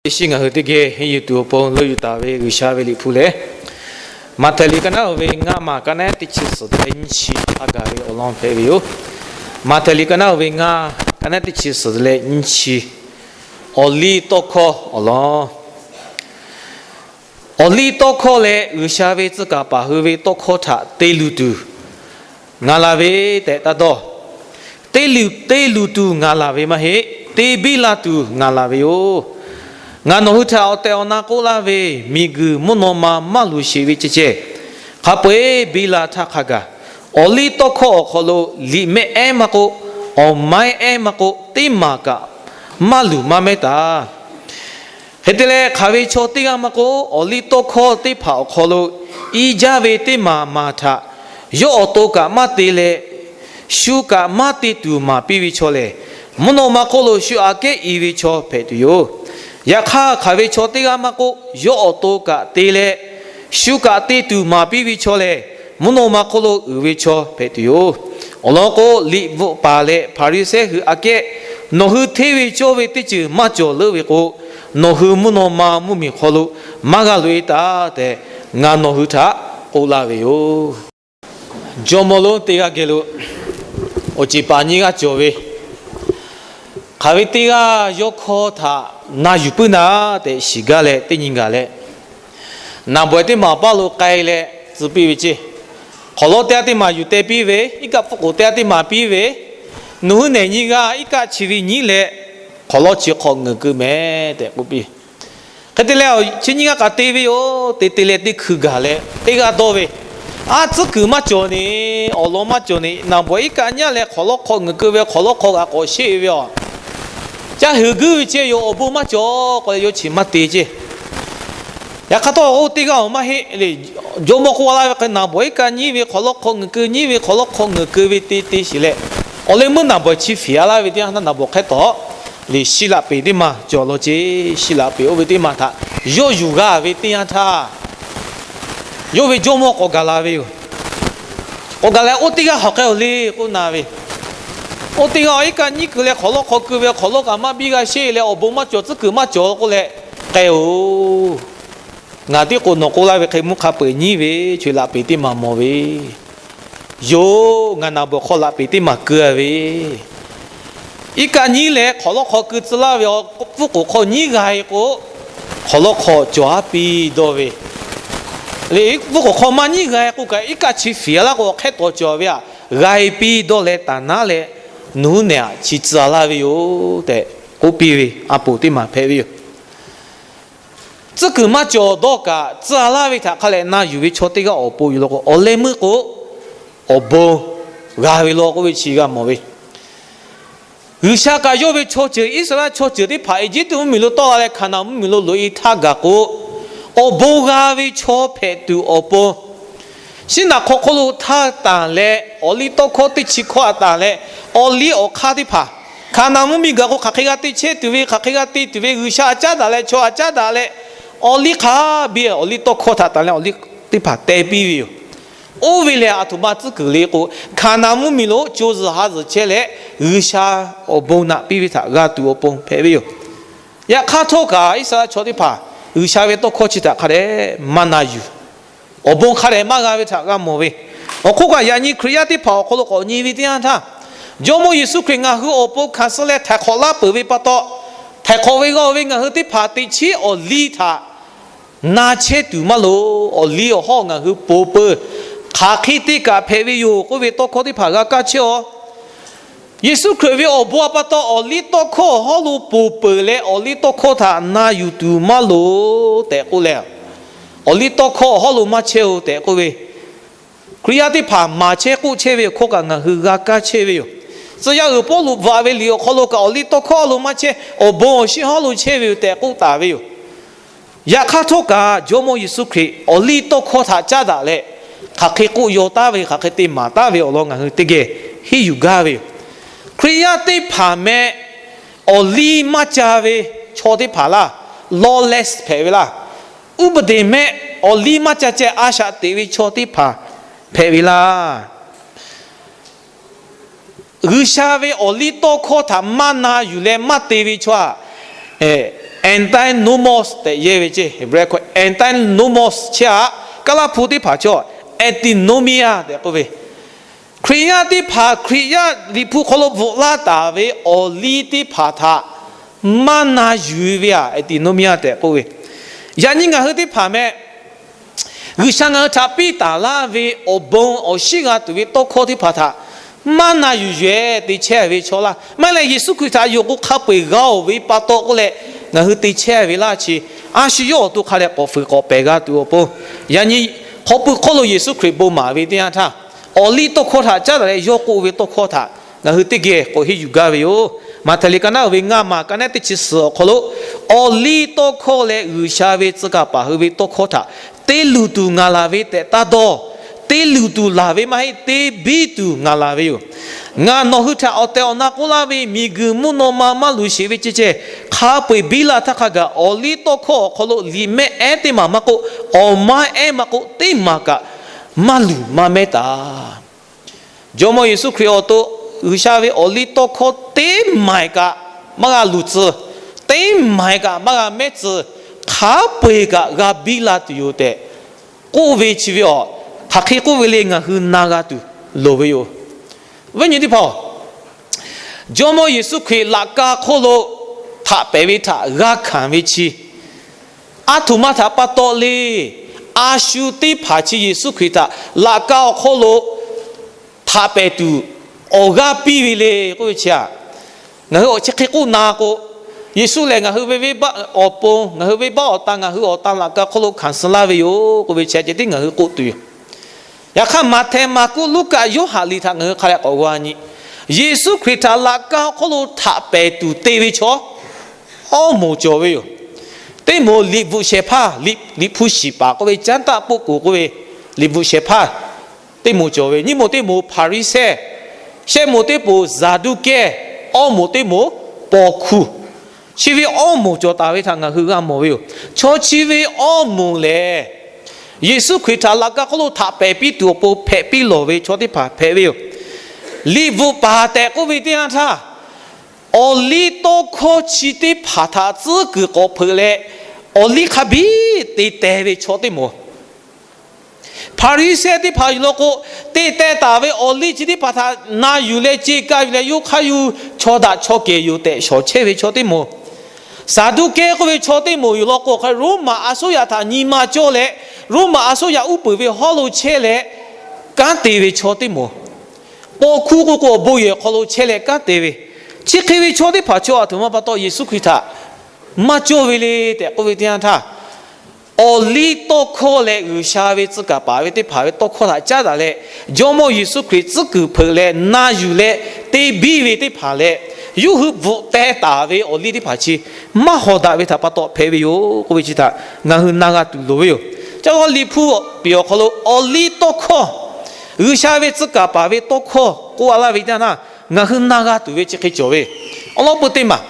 Teˇ shiˉ ngaˬ hui teˇ geh henˇ yuˬ tuˬ awˬ pon leuˆ yuˬ taˍ ve G'uiˬsha ve liꞈ hpu lehˬ, Maꞈhtehˍ liꞈ ka naˉ uiˍ ve ngaˇ maˬ ka naˉ teˇ chi suhˍ leh nyiˇ chi hk'a gaˬ ve awˬ lawn hpehꞈ ve yoˬ. Maꞈhtehˍ liꞈ ka naˉ uiˍ ve ngaˇ ka naˉ teˇ chi suhˍ leh nyiˇ chi, awˬliˇ tawˇ hkawˇ awˬ lawn. Awˬliˇ tawˇ hkawˇ leh G'uiˬsha ve tcuh kaˍ paˍ hui ve tawˇ hkawˇ htaꞈ te luˬ tuˬ ngaˬ laˬ ve tehꞈ taˇ dawˇ. Te luˬ, te luˬ tuˬ ngaˬ laˬ ve maˇ heˆ, te biˇ la tuˬ ngaˬ laˬ ve yoˬ. Ngaˬ nawˬ hui htaꞈ awˬ tehˬ awˬ na k'oˆ laˇ ve, miˬguiˬ mvuhˇ naw ma maˇ luˬ sheˍ ve ceh ceh, hk'a peu-eˬ biˇ la htaˇ hk'a gaˬ, awˬliˇ tawˇ hkawˇ awˬ hk'aw lo liꞈ mehˆ ehˉ maˇ k'oˆ, awˬ maiˉ ehˉ maˇ k'oˆ, teˇ maˬ kaꞈ maˇ luˬ maˇ mehˉ taˍ. Hk'e te leh, hk'aˬ ve chaw teˇ g'aˇ maˇ k'oˆ, awˬliˇ tawˇ hkawˇ teˇ hpaˍ awˬ hk'aw lo iˉ jaˇ ve teˇ maˬ maˬ htaꞈ yawˇ awˬ to kaꞈ maˇ te leh, shu kaꞈ maˇ te tuˬ maˍ piˇ ve chaw lehˬ, mvuhˇ naw ma hk'oˆ lo shu aꞈ kehˉ i ve chaw hpehꞈ tuˬ yoˬ. Yaꞈ hk'aˇ, hk'aˬ ve chaw teˇ g'aˇ maˇ k'oˆ, yawˇ awˬ to kaꞈ te leh, shu kaꞈ te tuˬ maˍ piˇ ve chaw lehˬ, mvuhˇ naw ma hk'oˆ lo uiˍ ve chaw hpehꞈ tuˬ yoˬ. Awˬ lawn k'o, liꞈ bvuhꞈ paˍ leh Hpaˍriˍsehˇ hui aꞈ kehˉ nawˬ hui hteˇ ve cawˇ ve teˇ ceuˬ maˇ cawˬ leuˉ ve k'o, nawˬ hui mvuhˇ naw ma mvuhˇmiˬ hk'aw lo maˇ g'a loꞈ-e taˍ tehꞈ, ngaˬ nawˬ hui htaꞈ k'oˆ laˇ ve yoˬ. Jawˇmawˇ lonˉ teˇ g'aˇ geh lo awˬ ceˬ paˍ nyiˇ g'aˇ cawˬ ve, hk'aˬ ve teˇ g'aˇ yawˇ hkawˇ htaꞈ na yuˬ puiˉ naˍ tehꞈ shiˍ gaˇ leh, teˇ nyi gaˬ leh, naˍ bawehˬ teˇ maˬ paˇ lo k'ai leh tcuh piˇ ve ceˇ. Hk'awˍ lawˇ teˇ g'aˇ teˇ maˬ yuˬ teh piˇ ve, iˉ kaˆ pfuhˇ k'oˍ teˇ g'aˇ teˇ maˬ piˇ ve, nawˬ hui nehˬ nyi g'aˇ iˉ kaˆ chi ve nyiˉ leh hk'awˍ lawˇ chi hk'aw ngeuˍ keu mehˍ tehꞈ k'oˆ piˇ. Hk'e te leh, chi nyiˇ g'aˇ kaꞈ te ve yoˬ. Te te leh teˇ hkui gaˬ leh teˇ g'aˇ dawˇ ve, A, tcuhˉ kuiˬ maˇ cawˬ ne, awˬ lawn maˇ cawˬ ne, naˍ bawehˬ iˉ kaˆ nyaˇ leh hk'awˍ lawˇ hk'aw ngeuˍ keu ve, hk'awˍ lawˇ hk'aw g'a k'awꞈ sheˆ ve a. Ca huiˍ guiˇ ve ceh yoˬ, awˬ bon maˇ cawˬ k'o leh yawˇ chi maˇ te ceˇ. Yaꞈ hk'aˇ htawˇ, oˇ teˇ g'aˇ awˬ maˇ heˆ le. Jawˇmawˇ k'oˆ laˇ ve hk'e, naˍ bawehˬ iˉ kaˆ nyiˉ ve, hk'awˍ lawˇ hk'aw ngeuˍ keu nyiˉ ve, hk'awˍ lawˇ hk'aw ngeuˍ keu ve te te shiˍ leh, awˬ leh meuˇ naˍ bawehˬ chi fiˍ a laˇ ve teˇ yanˇ htaˇ, naˍ bawehˬ hk'e tawˍ le, shi laꞈ peˍ teˇ maˬ cawˬ law ceˇ. Shi laꞈ peˍ oˇ ve teˇ maˬ htaꞈ yawˇ yuˬ g'a ve teˇ yanˇ htaˇ, yawˇ ve jawˇmawˇ k'awꞈ gaˬ la ve yoˬ. K'awꞈ gaˬ leh, Oˇ teˇ g'aˇ hk'aˬ hk'e-oˬ le k'oˆ na ve, Oˇ teˇ g'aˇ iˉ kaˆ nyiˉ keu leh hk'awˍ lawˇ hk'aw keu ve, hk'awˍ lawˇ kaꞈ maˇ biˇ g'a sheˆ leh, awˬ bon maˇ cawˬ, tcuhˉ kuiˬ maˇ cawˬ k'oˆ leh, K'ai-oˬ, ngaˬ tiˉ k'o nawˬ k'oˆ laˇ ve hk'e mvuhˇ hk'a peu-eˬ nyiˉ ve, chi laꞈ peˍ teˇ maˬ mawˬ ve yoˬ. Ngaˬ naˍ bawehˬ hk'aw laꞈ peˍ teˇ maˬ keu-a ve iˉ kaˆ nyiˉ leh hk'awˍ lawˇ hk'aw keu tcuh laˇ ve, pfuhˇ k'oˍ hk'aw nyiˉ g'a-e k'o, hk'awˍ lawˇ hk'aw cawˬ-a piˇ dawˇ ve, le, pfuhˇ k'oˍ hk'aw maˇ nyiˉ g'a-e k'o kaꞈ, iˉ kaˆ chi fiˍ a laˇ k'o, hk'e tawˍ cawˬ ve aꞈ, g'a-e piˇ dawˇ leh taˍ naˉ leh, nawˬ hui nehˬ aꞈ chi tcuh laˇ ve yoˬ tehꞈ k'oˆ piˇ ve a poˍ teˇ maˬ hpehꞈ ve yoˬ. Tcuhˉ kuiˬ maˇ cawˬ dawˇ kaꞈ, tcuh laˇ ve htaꞈ hk'a leh na yuˬ ve chaw teˇ g'aˇ awˬ pon yoˬ law k'o, awˬ leh meuˇ k'o, awˬ bon g'a ve law k'oˆ ve chi g'a mawˬ ve. G'uiˬsha kaꞈ yawˇ ve chaw ceuˬ, Iˉsaˍreˍlaˆ chaw ceuˬ teˇ hpaˍ Eˇjiˇtuꞈ mvuhˇmiˬ lo tawˆ la leh Hkaˍnanˍ mvuhˇmiˬ lo loꞈ-e htaˇ gaˬ k'o, awˬ bon g'a ve chaw hpehꞈ tuˬ awˬ pon, Siˉnaˍhkawˆ hk'oˆ lo htaˇ tanˬ leh, awˬliˇtawˇhkawˇ teˇ chi hkawˇ aꞈ tanˬ leh, awˬliˇ awˬ hk'aˇ teˇ hpaˍ, Hkaˍnanˍ mvuhˇmiˬ gaˬ k'o hk'aˬ hk'e g'a te chehˇ tuˬ ve, hk'aˬ hk'e g'a te tuˬ ve, G'uiˬsha aꞈ caˉ daꞈ leh chaw aꞈ caˉ daꞈ leh, awˬliˇ hk'a biˇ awˬliˇtawˇhkawˇ htaꞈ tanˬ leh awˬliˇ teˇ hpaˍ teh piˇ ve yoˬ. Oˇ ve lehˬ, aˬ htoꞈ ma tcuhˉ kuiˬ le k'o, Hkaˍnanˍ mvuhˇmiˬ lo co zuhˬ ha zuhˬ chehˇ leh, G'uiˬsha awˬ bon naꞈ piˇ ve htaꞈ g'a tuˬ awˬ pon hpehꞈ ve yoˬ. Yaꞈ hk'aˇ htawˇ kaꞈ, Iˉsaˍreˍlaˆ chaw teˇ hpaˍ G'uiˬsha ve tawˇ hkawˇ chi htaꞈ hk'a dehꞈ maˇ na yuˬ, awˬ bon hk'a dehꞈ maˇ g'a ve htaꞈ g'a mawˬ ve. Awˬ hk'oˆ kaꞈ, yaꞈ nyi Hkriꞈ yaˇ teˇ hpaˍ awˬ hk'aw lo k'awꞈ nyi ve teˇ yanˇ htaˇ, Jawˇmawˇ Yeˍsuˆ Hkriꞈ ngaˬ hui awˬ pon hkanˍ suh leh htaiˍ hk'awꞈ laˇ peuˬ ve pa taw, htaiˍ hk'awꞈ ve g'aˇ ve ngaˬ hui teˇ hpaˍ teꞈ chiˉ awˬliˇ htaꞈ na chehˇ tuˬ maˇ loˍ. Awˬliˇ awˬ hawˉ ngaˬ hui ponˬ peuˬ, hk'aˬ hk'e te kaꞈ hpehꞈ ve yoˬ k'oˆ ve tawˇ hkawˇ teˇ hpaˍ g'a kaˇ chehˇ-aˬ. Yeˍsuˆ Hkriꞈ ve awˬ bon a pa taw awˬliˇtawˇhkawˇ awˬ hawˉ lo ponˬ peuˬ leh, awˬliˇtawˇhkawˇ htaꞈ na yuˬ tuˬ maˇ loˍ tehꞈ k'oˆ leh, awˬliˇtawˇhkawˇ awˬ hawˉ lo maˇ chehˇ-oˬ tehꞈ k'oˆ ve, Hkriꞈ yaˇ teˇ hpaˍ maˍ chehˇ k'oˆ chehˇ ve awˬ hkawˇ kaꞈ ngaˬ hui g'a kaˇ chehˇ ve yoˬ. Tcuh yaˇ uiˍ Pawˇluꞈ bvuhꞈ ve liꞈ awˬ hk'aw lo kaꞈ, awˬliˇtawˇhkawˇ lo maˇ chehˇ, awˬ bon awˬ shiˉ hawˉ lo chehˇ ve yoˬ tehꞈ k'oˆ taˍ ve yoˬ. Yaꞈ hk'aˇ htawˇ kaꞈ, Jawˇmawˇ Yeˍsuˆ Hkriꞈ awˬliˇtawˇhkawˇ htaꞈ caˉ daꞈ leh, hk'aˬ hk'e k'oˆ yaw taˉ ve, hk'aˬ hk'e te maˍ taˉ ve awˬ lawn ngaˬ hui teˇ geh henˇ yuˬ gaˇ ve yoˬ. Hkriꞈ yaˇ teˇ hpaˍ meh awˬliˇ maˇ ca ve chaw teˇ hpaˍ laˇ, lawless hpehꞈ ve laˇ. Uˇ bvuhꞈ teˍ mehˆ awˬliˇ maˇ ca ceh a shaꞈ teꞈ ve chaw teˇ hpaˍ hpehꞈ ve laˇ. G'uiˬsha ve awˬliˇtawˇhkawˇ htaꞈ maˇ na yuˬ leh maˇ te ve chaw aꞈ, antinomos tehꞈ yehˇ ve ceˇ. Heˍbrehˇ hkawˇ antinomos chehˇ-aꞈ. Kaˉlaˇ hpu teˇ hpaˍ chaw antinomia tehꞈ k'oˆ ve, Hkriꞈ yaˇ teˇ hpaˍ Hkriꞈ yaˇ Liꞈ hpu hk'aw lo bvuhꞈ laˇ taˍ ve awˬ liˇ teˇ hpaˍ htaꞈ maˇ na yuˬ ve aꞈ, antinomia tehꞈ k'oˆ ve. Yaꞈ nyi ngaˬ hui teˇ hpaˍ meh, G'uiˬsha ngaˬ hui htaꞈ piˇ taˍ laˇ ve awˬ bon awˬ shinˉ g'a tuˬ ve tawˇ hkawˇ teˇ hpaˍ htaꞈ maˇ na yuˬ yehˬ te chehˇ ve chaw laˇ. Maˇ heˆ leh, Yeˍsuˆ Hkriꞈ htaꞈ yonˍ k'o hk'a peu-eˬ g'a-oˬ ve pa taw k'oˆ leh, ngaˬ hui te chehˇ ve laˇ chi, a shu yawˇ awˬ to hk'a dehꞈ k'awꞈ fuiˍ k'awꞈ pehˬ g'a tuˬ awˬ pon, yaꞈ nyi hk'aw pui hk'oˆ lo Yeˍsuˆ Hkriꞈ bon maˍ ve teˇ yanˇ htaˇ, awˬ liˇ tawˇ hkawˇ htaꞈ caˉ daꞈ leh yawˇ k'oˆ ve tawˇ hkawˇ htaꞈ ngaˬ hui teˇ geh k'awꞈ henˇ yuˬ gaˇ ve yoˬ. Maꞈhtehˍ liꞈ ka naˉ uiˍ ve ngaˇ maˬ ka naˉ teˇ chi suhˍ awˬ hk'aw lo, awˬ liˇ tawˇ hkawˇ leh G'uiˬsha ve tcuh kaˍ paˍ hui ve tawˇ hkawˇ htaꞈ te luˬ tuˬ ngaˬ laˬ ve tehꞈ taˇ dawˇ. Te luˬ tuˬ laˬ ve maˇ heˆ, te biˇ tuˬ ngaˬ laˬ ve yoˬ. Ngaˬ nawˬ hui htaꞈ awˬ tehˬ awˬ na k'oˆ laˇ ve, miˬguiˬ mvuhˇ naw ma maˇ luˬ sheˍ ve ceh ceh, hk'a peu-eˬ biˇ la htaˇ hk'a gaˬ awˬ liˇ tawˇ hkawˇ awˬ hk'aw lo liꞈ mehˆ ehˉ teˇ maˬ maˇ k'oˆ, awˬ maˇ ehˉ maˇ k'oˆ, teˇ maˬ kaꞈ maˇ luˬ maˇ mehˉ taˍ. Jawˇmawˇ Yeˍsuˆ Hkriꞈ awˬ to, G'uiˬsha ve awˬ liˇ tawˇ hkawˇ teˇ maˬ kaꞈ maˇ g'a luˬ tcuh, teˇ maˬ kaꞈ maˇ g'a mehˉ tcuh, hk'a peu-eˬ kaꞈ g'a biˇ la tuˬ yoˬ tehꞈ k'oˆ ve chi ve aˬ, hk'aˬ hk'e k'oˆ ve le ngaˬ hui na g'a tuˬ loˍ ve yoˬ. Viˉ nyi teˇ hpaˍ-oˬ, Jawˇmawˇ Yeˍsuˆ Hkriꞈ laꞈ ka hk'oˆ lo htaꞈ pehˍ ve htaꞈ g'a hkanˍ ve chi, aˬ htoꞈ ma htaꞈ pa taw le. A shu teˇ hpaˍ chi Yeˍsuˆ Hkriꞈ htaꞈ laꞈ ka awˬ hk'oˆ lo htaꞈ pehˍ tuˬ awˬ g'aˇ piˇ ve le k'oˆ ve chi aˬ, ngaˬ hui awˬ chi hk'e k'oˆ na k'o, Yeˍsuˆ lehˬ ngaˬ hui ve venˇbaˆ awˬ pon, ngaˬ hui venˇbaˆ awˬ tan, ngaˬ hui awˬ tan laꞈ ka hk'oˆ lo hkanˍ suh laˇ ve yoˬ k'oˆ ve chi aˬ ceh tiˉ ngaˬ hui k'oˆ tuˬ yoˬ. Yaꞈ hk'aˇ, Maꞈhtehˍ, Maˍkuˆ, Luˉkaꞈ, Yoˇhanˬ liꞈ htaꞈ ngaˬ hui hk'a dehꞈ k'awꞈ g'a nyi. Yeˍsuˆ Hkriꞈ htaꞈ laꞈ ka awˬ hk'oˆ lo htaꞈ pehˍ tuˬ te ve chaw awˇ moˍ cawˬ ve yoˬ. Teˇ moˍ liꞈ bvuhꞈ shehˍ hpaˇ, liꞈ hpu shiˍ paˍ k'oˆ ve, caˉ taˆ poˆ koˍ k'oˆ ve liꞈ bvuhꞈ shehˍ hpaˇ teˇ moˍ cawˬ ve. Nyiˇ moˍ teˇ moˍ Hpaˍriˍsehˇ, shehˆ moˍ teˇ poˍ Zaˍduˆkehˇ, awˇ moˍ teˇ moˍ paw hkuˇ. Chi ve awˇ moˍ cawˬ taˍ ve htaꞈ ngaˬ hui g'a mawˬ ve yoˬ. Chaw chi ve awˇ moˍ lehˬ, Yeˍsuˆ Hkriꞈ htaꞈ laꞈ ka hk'oˆ lo htaꞈ pehˍ piˇ tuˬ awˬ pon hpehꞈ piˇ lawˬ ve chaw teˇ hpaˍ hpehꞈ ve yoˬ. Liꞈ bvuhꞈ paˍ tehꞈ k'oˆ ve teˇ yanˇ htaˇ, awˬ liˇ tawˇ hkawˇ chi teˇ hpaˍ htaꞈ tcuhˉ kuiˬ k'awꞈ hpeuꞈ leh, awˬ liˇ hk'a biˇ te teh ve chaw teˇ moˍ. Hpaˍriˍsehˇ teˇ hpaˍ yuˬ law k'o, te teh taˍ ve awˬ liˇ chi teˇ hpaˍ htaꞈ na yuˬ leh, ce ka yuˬ leh, yawˇ hk'aˇ yuˬ chaw daꞈ chaw kehˬ yoˬ tehꞈ shawˍ chehˇ ve chaw teˇ moˍ. Saˍduˆkehˇ k'oˆ ve chaw teˇ moˍ yuˬ law k'o, hk'a Roˉmaꞈ a suˉ yaꞈ htaꞈ nyi ma cawˇ leh, Roˉmaꞈ a suˉ yaꞈ uˉ peunˍ ve hawˉ lo chehˇ leh kanˉ te ve chaw teˇ moˍ. Paw hkuˇ k'oˆ k'o, awˬ bon yehˬ hk'aw lo chehˇ leh kanˉ te ve, chi hk'e ve chaw teˇ hpaˍ chaw aˬ htoꞈ ma pa taw Yeˍsuˆ Hkriꞈ htaꞈ maˇ cawˇ ve le tehꞈ k'oˆ ve teˇ yanˇ htaˇ, awˬ liˇ tawˇ hkawˇ leh G'uiˬsha ve tcuh kaˍ paˍ ve teˇ hpaˍ ve tawˇ hkawˇ htaꞈ caˉ daꞈ leh, Jawˇmawˇ Yeˍsuˆ Hkriꞈ tcuhˉ kuiˬ hpeuꞈ leh na yuˬ leh te biˇ ve teˇ hpaˍ leh, yawˇ hui bvuhꞈ teh taˍ ve awˬ liˇ teˇ hpaˍ chi maˇ hawˍ daꞈ ve htaꞈ pa taw hpehꞈ ve yoˬ k'oˆ ve chi htaꞈ ngaˬ hui na g'a tuˬ loˍ ve yoˬ. Ca law Liꞈ hpu piˍ awˬ hk'aw lo awˬ liˇ tawˇ hkawˇ, G'uiˬsha ve tcuh kaˍ paˍ ve tawˇ hkawˇ k'oˆ a laˇ ve teˇ yanˇ htaˇ, ngaˬ hui na g'a tuˬ ve chi hk'e cawˬ ve. Awˬ lawn peu teˇ maˬ,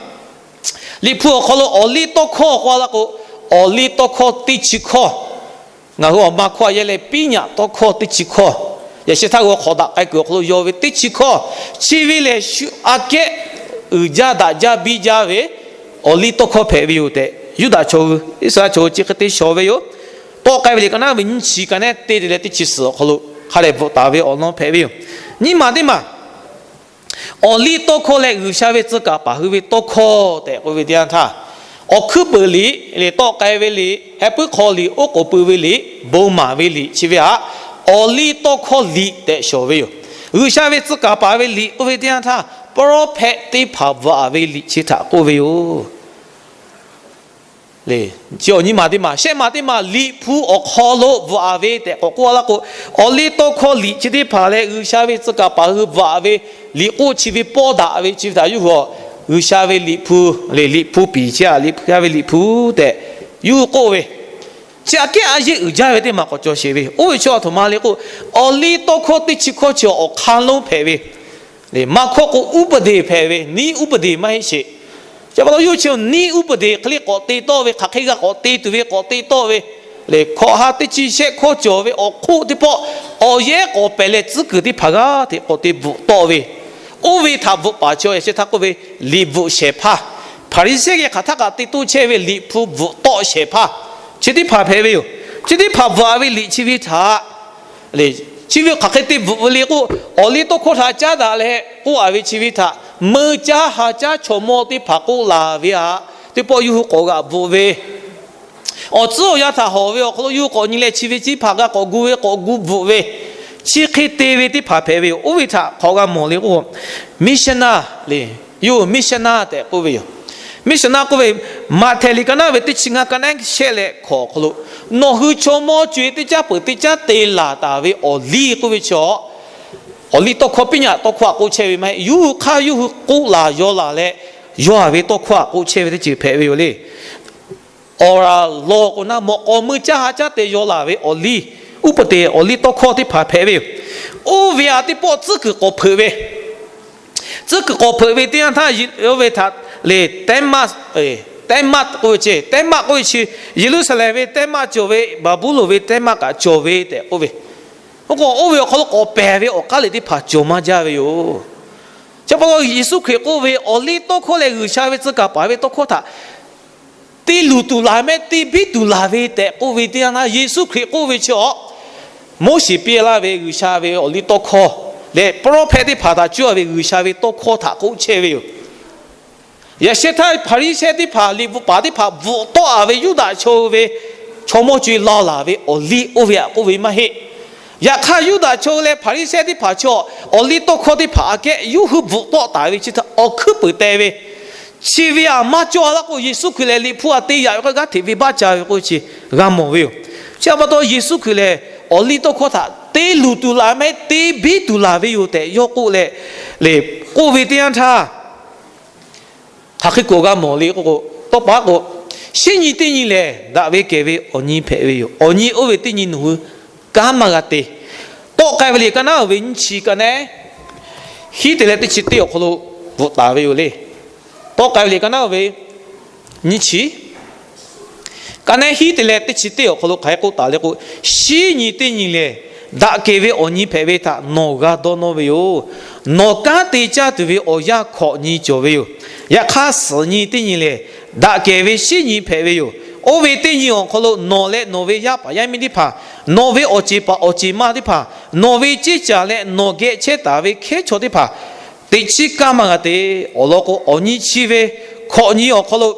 Liꞈ hpu awˬ hk'aw lo awˬ liˇ tawˇ hkawˇ k'oˆ a laˇ k'o, awˬ liˇ tawˇ hkawˇ teˇ chi hkawˇ, ngaˬ hui awˬ ma hkawˇ a yehˇ leh piˉ nyaꞈ tawˇ hkawˇ teˇ chi hkawˇ, yaꞈ sheh htaˇ g'a hk'awꞈ daꞈ k'ai kuiˬ awˬ hk'aw lo yaw ve teˇ chi hkawˇ, chi ve lehˬ shu aꞈ kehˉ uiˍ jaˇ daꞈ jaˇ biˇ jaˇ ve awˬ liˇ tawˇ hkawˇ hpehꞈ ve yoˬ tehꞈ, Yuˇdaꞈ chaw hui, Iˉsaˍreˍlaˆ chaw hui chi hk'e te shawˍ ve yoˬ. Tawˆ k'ai ve liꞈ ka naˉ ve nyiˇ chi ka naˉ te te leh teˇ chi suhˍ awˬ hk'aw lo hk'a dehꞈ bvuhꞈ taˍ ve awˬ lawn hpehꞈ ve yoˬ. Nyiˇ maˬ teˇ maˬ, awˬ liˇ tawˇ hkawˇ leh G'uiˬsha ve tcuh kaˍ paˍ hui ve tawˇ hkawˇ tehꞈ k'oˆ ve teˇ yanˇ htaˇ, awˬ hkuiˉ peuˍ liꞈ leh tawˆ k'ai ve liꞈ, heh puiˉ hk'aw liꞈ, oˉ k'oˍ pui ve liꞈ, bon maˍ ve liꞈ chi ve htaꞈ awˬ liˇ tawˇ hkawˇ liꞈ tehꞈ shawˍ ve yoˬ. G'uiˬsha ve tcuh kaˍ paˍ ve liꞈ k'oˆ ve teˇ yanˇ htaˇ, prophet teˇ hpaˍ bvuhꞈ a ve liꞈ chi htaꞈ k'oˆ ve yoˬ. Chi awˬ nyiˇ maˬ teˇ maˬ. Shehˆ maˬ teˇ maˬ, Liꞈ hpu awˬ hk'aw lo bvuhꞈ a ve tehꞈ k'awꞈ k'oˆ a laˇ k'o, awˬ liˇ tawˇ hkawˇ liꞈ chi teˇ hpaˍ leh G'uiˬsha ve tcuh kaˍ paˍ hui bvuhꞈ a ve liꞈ k'oˆ chi ve pawˇ daꞈ ve chi ve htaꞈ yuˇ hui G'uiˬsha ve Liꞈ hpu, leh Liꞈ hpu piˍ chi a, Liꞈ hpu yaˇ ve Liꞈ hpu tehꞈ yuˇ hui k'oˆ ve, chi aꞈ kehˉ a yeˆ uiˍ jaˇ ve teˇ maˬ k'awꞈ cawˬ sheˍ ve. Oˇ ve chi aˬ htoꞈ ma le k'o, awˬ liˇ tawˇ hkawˇ teˇ chi hkawˇ chi awˬ hk'aˇ lonˉ hpehꞈ ve, maˇ hkawˇ k'o ဥပဒေ hpehꁣ်ve, နည်းဥပဒေ maˇ heˆ sheˍ. Chi pa taw yawˇ chi နည်းဥပဒေ hk'e le k'awꞈ te tawˆ ve, hk'aˬ hk'e g'a k'awꞈ te tuˬ ve k'awꞈ te tawˆ ve, lehˬ hkawꞈ ha teˇ chi shehˆ hkawˇ cawˬ ve awˬ hk'oˆ teˇ pawˆ, awˬ yehˉ k'awꞈ pehˍ leh tcuhˉ kuiˬ teˇ hpaˍ g'aˇ hteꞈ k'awꞈ te bvuhꞈ tawˆ ve, oˇ ve htaꞈ bvuhꞈ paˍ chaw yaꞈ sheh htaˇ k'oˆ ve liꞈ bvuhꞈ shehˍ hpaˇ Hpaˍriˍsehˇ geh hk'aˬ htaˇ kaꞈ te toˇ chehˇ ve liꞈ hpu bvuhꞈ tawˆ shehˍ hpaˇ chi teˇ hpaˍ hpehꞈ ve yoˬ. Chi teˇ hpaˍ bvuhꞈ ve liꞈ chi ve htaꞈ le, chi ve hk'aˬ hk'e te bvuhꞈ ve le k'o, awˬ liˇ tawˇ hkawˇ htaꞈ caˉ daꞈ leh k'oˆ a ve chi ve htaꞈ meuˇ caˉ ha caˉ chaw mawˇ teˇ hpaˍ k'oˆ laˬ ve htaꞈ teˇ pawˆ yawˇ hui k'awꞈ g'aꞈ bvuhꞈ ve, awˬ tcuhˉ awˬ yanˇ htaꞈ hawˍ ve awˬ hk'aw lo yawˇ hui k'awꞈ nyi leh chi ve chi teˇ hpaˍ g'a k'awꞈ gu ve k'awꞈ gu bvuhꞈ ve, chi hk'e te ve teˇ hpaˍ hpehꞈ ve yoˬ. Oˇ ve htaꞈ hk'awꞈ g'a mawˬ le k'o, missionary le, yawˇ hui missionary tehꞈ k'oˆ ve yoˬ. Missionary k'oˆ ve, Maꞈhtehˍ liꞈ ka naˉ ve teˇ chi ngaˇ ka naˉ shehˆ leh hkawꞈ awˬ hk'aw lo, nawˬ hui chaw mawˇ co-e teˇ caˉ peuˬ teˇ caˉ te laˬ taˍ ve awˬ liˇ k'oˆ ve chi, awˬ liˇ tawˇ hkawˇ piˇ nyaꞈ tawˇ hkawˇ htaꞈ k'oˆ chehˇ ve maˇ heˆ. Yawˇ hui hk'aˇ yawˇ hui k'oˆ laˬ yaw laˬ leh yaw a ve tawˇ hkawˇ htaꞈ k'oˆ chehˇ ve teˇ ceuˬ hpehꞈ ve yoˬ le. Awˬ laˬ lawˬ k'o naˉ mawꞈ k'aw meuˇ caˉ ha caˉ te yaw laˬ ve awˬ liˇ, uˉ peunˍ te awˬ liˇ tawˇ hkawˇ teˇ hpaˍ hpehꞈ ve yoˬ. Oˇ ve aꞈ teˇ pawˆ tcuhˉ kuiˬ k'awꞈ hpeuꞈ ve, tcuhˉ kuiˬ k'awꞈ hpeuꞈ ve teˇ yanˇ htaˇ, oˇ ve htaꞈ le teh maˆ, teh maˆ k'oˆ ve ce, teh maˆ k'oˆ ve chi, Yeˍruˆsaˍlehnˍ ve teh maˆ cawˬ ve, Baˍbuˍlonˍ ve teh maˆ kaꞈ cawˬ ve tehꞈ k'oˆ ve. Oˇ k'o, oˇ ve awˬ hk'aw lo k'awꞈ pehˬ ve awˬ k'aˉ liꞈ teˇ hpaˍ cawˬ maˇ jaˇ ve yoˬ. Chi pa taw Yeˍsuˆ Hkriꞈ k'oˆ ve awˬ liˇ tawˇ hkawˇ leh G'uiˬsha ve tcuh kaˍ paˍ ve tawˇ hkawˇ htaꞈ te luˬ tuˬ laˬ mehˆ te biˇ tuˬ laˬ ve tehꞈ k'oˆ ve teˇ yanˇ htaˇ, Yeˍsuˆ Hkriꞈ k'oˆ ve chi awˬ, Moˉseˍ piˇ laˇ ve G'uiˬsha ve awˬ liˇ tawˇ hkawˇ leh prophet teˇ hpaˍ htaꞈ cuˇ a ve G'uiˬsha ve tawˇ hkawˇ htaꞈ k'oˆ chehˇ ve yoˬ. Yaꞈ sheh htaˇ Hpaˍriˍsehˇ teˇ hpaˍ, liꞈ bvuhꞈ paˍ teˇ hpaˍ bvuhꞈ tawˆ a ve Yuˇdaꞈ chaw ve chaw mawˇ co-e law laˬ ve awˬ liˇ oˇ ve htaꞈ k'oˆ ve maˇ heˆ. Yaꞈ hk'aˇ Yuˇdaꞈ chaw leh Hpaˍriˍsehˇ teˇ hpaˍ chaw awˬ liˇ tawˇ hkawˇ teˇ hpaˍ aꞈ kehˉ yawˇ hui bvuhꞈ tawˆ taˍ ve chi htaꞈ awˬ hkuiˉ puiˍ teh ve, chi ve aꞈ maˇ cawˇ a laˇ k'o, Yeˍsuˆ Hkriꞈ lehˬ liꞈ hpu aꞈ te yaꞈ ve k'o g'aˇ hteꞈ venˇbaˆ ca ve k'oˆ ve chi g'a mawˬ ve yoˬ. Chi pa taw Yeˍsuˆ Hkriꞈ lehˬ awˬ liˇ tawˇ hkawˇ htaꞈ te luˬ tuˬ laˬ mehˆ te biˇ tuˬ laˬ ve yoˬ tehꞈ yawˇ k'oˆ leh, le, k'oˆ ve teˇ yanˇ htaˇ, hk'aˬ hk'e k'oˆ g'a mawˬ le k'o, tawˇ pa k'o, shinˉ nyi teˇ nyi lehˬ daꞈ ve kehˬ ve awˬ nyi hpehꞈ ve yoˬ. Awˬ nyi oˇ ve teˇ nyi nawˬ hui kanˉ maˇ g'a te. Tawˆ k'ai ve liꞈ ka naˉ oˬ ve nyiˇ chi ka naˉ hiˉ te leh teˇ chi teˇ awˬ hk'aw lo bvuhꞈ taˍ ve yoˬ le. Tawˆ k'ai ve liꞈ ka naˉ oˬ ve nyiˇ chi ka naˉ hiˉ te leh teˇ chi teˇ awˬ hk'aw lo hk'aˬ hk'e k'oˆ taˍ le k'o, shinˉ nyi teˇ nyi lehˬ daꞈ kehˬ ve awˬ nyi hpehꞈ ve htaꞈ nawˬ g'a dawˇ nawˇ ve yoˬ. Nawˬ kanˉ te caˇ tuˬ ve awˬ yanˇ hkawꞈ nyi cawˬ ve yoˬ. Yaꞈ hk'aˇ suhˍ nyi teˇ nyi lehˬ daꞈ kehˬ ve shinˉ nyi hpehꞈ ve yoˬ. Oˇ ve teˇ nyi awˬ hk'aw lo nawˬ leh nawˬ ve yaˇ paˍ yaˇ miˇ teˇ hpaˍ, nawˬ ve awˬ ceˬ paˍ awˬ ceˬ ma teˇ hpaˍ, nawˬ ve ceˇ caˬ leh nawˬ geh chehˇ taˍ ve hkehˉ chaw teˇ hpaˍ, teꞈ chiˉ kanˉ maˇ g'a te. Awˬ lawn k'o, awˬ nyi chi ve hkawꞈ nyi awˬ hk'aw lo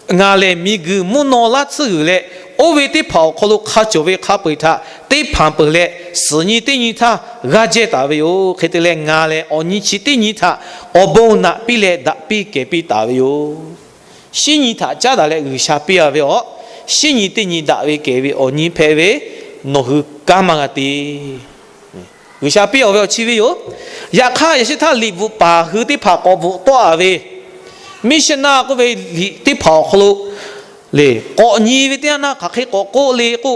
ngaˬ lehˬ miˬguiˬ mvuhˇ naw laˇ tsuhˇ g'uiˬ leh, oˇ ve teˇ hpaˍ awˬ hk'aw lo hk'a cawˬ ve hk'a peu-eˬ htaꞈ teˇ hpanˍ peuˬ leh, suhˍ nyi teˇ nyi htaˇ g'aˇ jehˇ taˍ ve yoˬ. Hk'e te leh ngaˬ lehˬ awˬ nyi chi teˇ nyi htaꞈ awˬ bon naꞈ piˇ leh daꞈ piˇ kehˬ piˇ taˍ ve yoˬ. Shinˉ nyi htaꞈ caˉ daꞈ leh G'uiˬsha piˇ a ve awˬ, shinˉ nyi teˇ nyi daꞈ ve kehˬ ve awˬ nyi hpehꞈ ve, nawˬ hui kanˉ maˇ g'a te. G'uiˬsha piˇ a ve awˬ chi ve yoˬ. Yaꞈ hk'aˇ yaꞈ sheh htaˇ liꞈ bvuhꞈ paˍ hui teˇ hpaˍ k'awꞈ bvuhꞈ tawˆ a ve, missionary k'oˆ ve liꞈ teˇ hpaˍ awˬ hk'aw lo le, k'awꞈ nyi ve teˇ yanˇ htaˇ hk'aˬ hk'e k'awꞈ k'oˆ le k'o,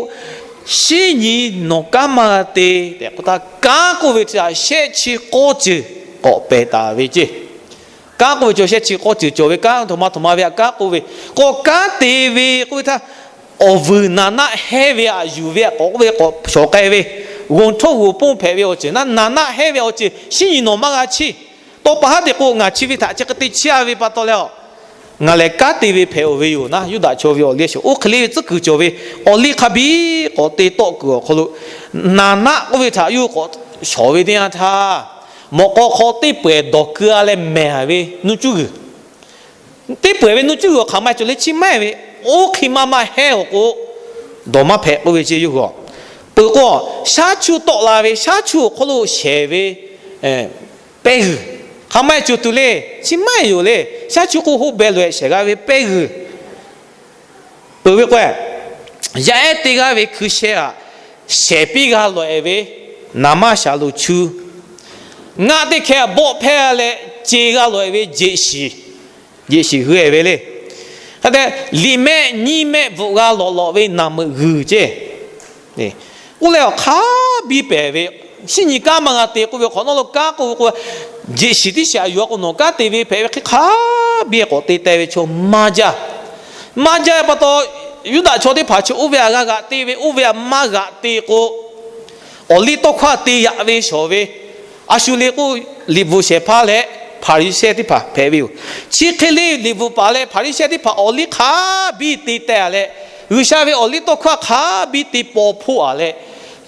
shinˉ nyi nawˬ kanˉ maˇ g'a te tehꞈ k'oˆ htaˇ, kanˉ k'oˆ ve chi shehˆ chi k'awˇ ceuˬ k'awꞈ pehˬ taˍ ve ceˇ. Kanˉ k'oˆ ve chi shehˆ chi k'awˇ ceuˬ cawˬ ve, kanˉ htoꞈ ma htoꞈ ma ve aꞈ kanˉ k'oˆ ve, k'awꞈ kanˉ te ve k'oˆ ve htaˇ, awˬ vuiˬ naˍ naˆ hehnˇ ve aꞈ yuˬ ve aꞈ k'awꞈ k'oˆ ve k'awꞈ shawˍ k'ai ve, g'onˍ htoˇ g'onˍ ponˇ hpehꞈ ve awˬ ceuˬ naˍ naˆ hehnˇ ve awˬ ceuˬ shinˉ nyi nawˬ maˇ g'a chiˇ. Tawˇ pa haˉ te k'o, ngaˬ chi ve htaꞈ chi hk'e te chiˇ a ve pa taw leh, ngaˬ lehˬ kanˉ te ve hpehꞈ oˬ ve yoˬ naˉ, Yuˇdaꞈ chaw ve awˬ liˇ sheˍ oˇ hk'e le ve tcuhˉ kuiˬ cawˬ ve, awˬ liˇ hk'a biˇ k'awꞈ te tawˆ kuiˬ awˬ hk'aw lo, naˍ naˆ k'oˆ ve htaꞈ yawˇ hui k'awꞈ shawˍ ve teˇ yanˇ htaˇ, mawꞈ k'aw hk'aw teˇ pawehˬ dawˬ keu a leh mehˬ ve nuˇ cuˇ g'uiˬ, teˇ pawehˬ ve nuˇ cuˇ g'uiˬ hk'aˬ ma cawˬ le, chi maˇ heˆ ve, oˇ hk'e maˇ maˇ hehnˇ awˬ k'o, dawˬ maˇ hpehꞈ k'oˆ ve ceˇ yawˇ hui. Peuˬ k'o, shaˉ chuˇ tawˆ la ve shaˉ chuˇ awˬ hk'aw lo shehˍ ve pehˇ g'uiˬ hk'aˬ ma cawˬ tuˬ le, chi maˇ heˆ yoˬ le. Shaˉ chuˇ k'oˆ hoˆ beh loꞈ-ehˍ shehˍ g'a ve pehˇ g'uiˬ peuˬ ve k'o, yaˇ ehˉ teˇ g'aˇ ve hkui sheh aꞈ shehˍ piˇ g'a loꞈ-ehˍ ve naˍ maˇ shaˍ loˍ chu, ngaˆ teˇ hkeh bawˆ hpehˇ leh ce g'a loꞈ-ehˍ ve jeꞈ shiˍ, jeꞈ shiˍ g'uiˇ-ehˍ ve le. Hk'a te, liꞈ mehˆ nyiˇ mehˆ bvuhꞈ g'a lawꞈ lawꞈ ve naˍ meuꞈ g'uiˬ ceˇ. K'oˆ leh awˬ hk'a biˇ pehˍ ve, shinˉ nyi kanˉ maˇ g'a te k'oˆ ve hk'awꞈ nawˉ lo kanˉ k'oˆ ve k'o, jeꞈ shiˍ tiˉ shiˍ aꞈ yuˬ a k'o nawˬ kanˉ te ve hpehꞈ ve hk'e hk'a biˇ k'awꞈ te teh ve chaw maˇ jaˇ. Maˇ jaˇ pa taw, Yuˇdaꞈ chaw teˇ hpaˍ chi oˇ ve aꞈ g'a g'aꞈ te ve, oˇ ve aꞈ maˇ g'aꞈ te k'o, awˬ liˇ tawˇ hkawˇ te yaꞈ ve shawˍ ve, a shu le k'o, liꞈ bvuhꞈ shehˍ hpaˇ leh Hpaˍriˍsehˇ teˇ hpaˍ hpehꞈ ve yoˬ. Chi hk'e le, liꞈ bvuhꞈ paˍ leh Hpaˍriˍsehˇ teˇ hpaˍ awˬ liˇ hk'a biˇ te teh-a leh, G'uiˬsha ve awˬ liˇ tawˇ hkawˇ hk'a biˇ te paw hpoˆ-a leh,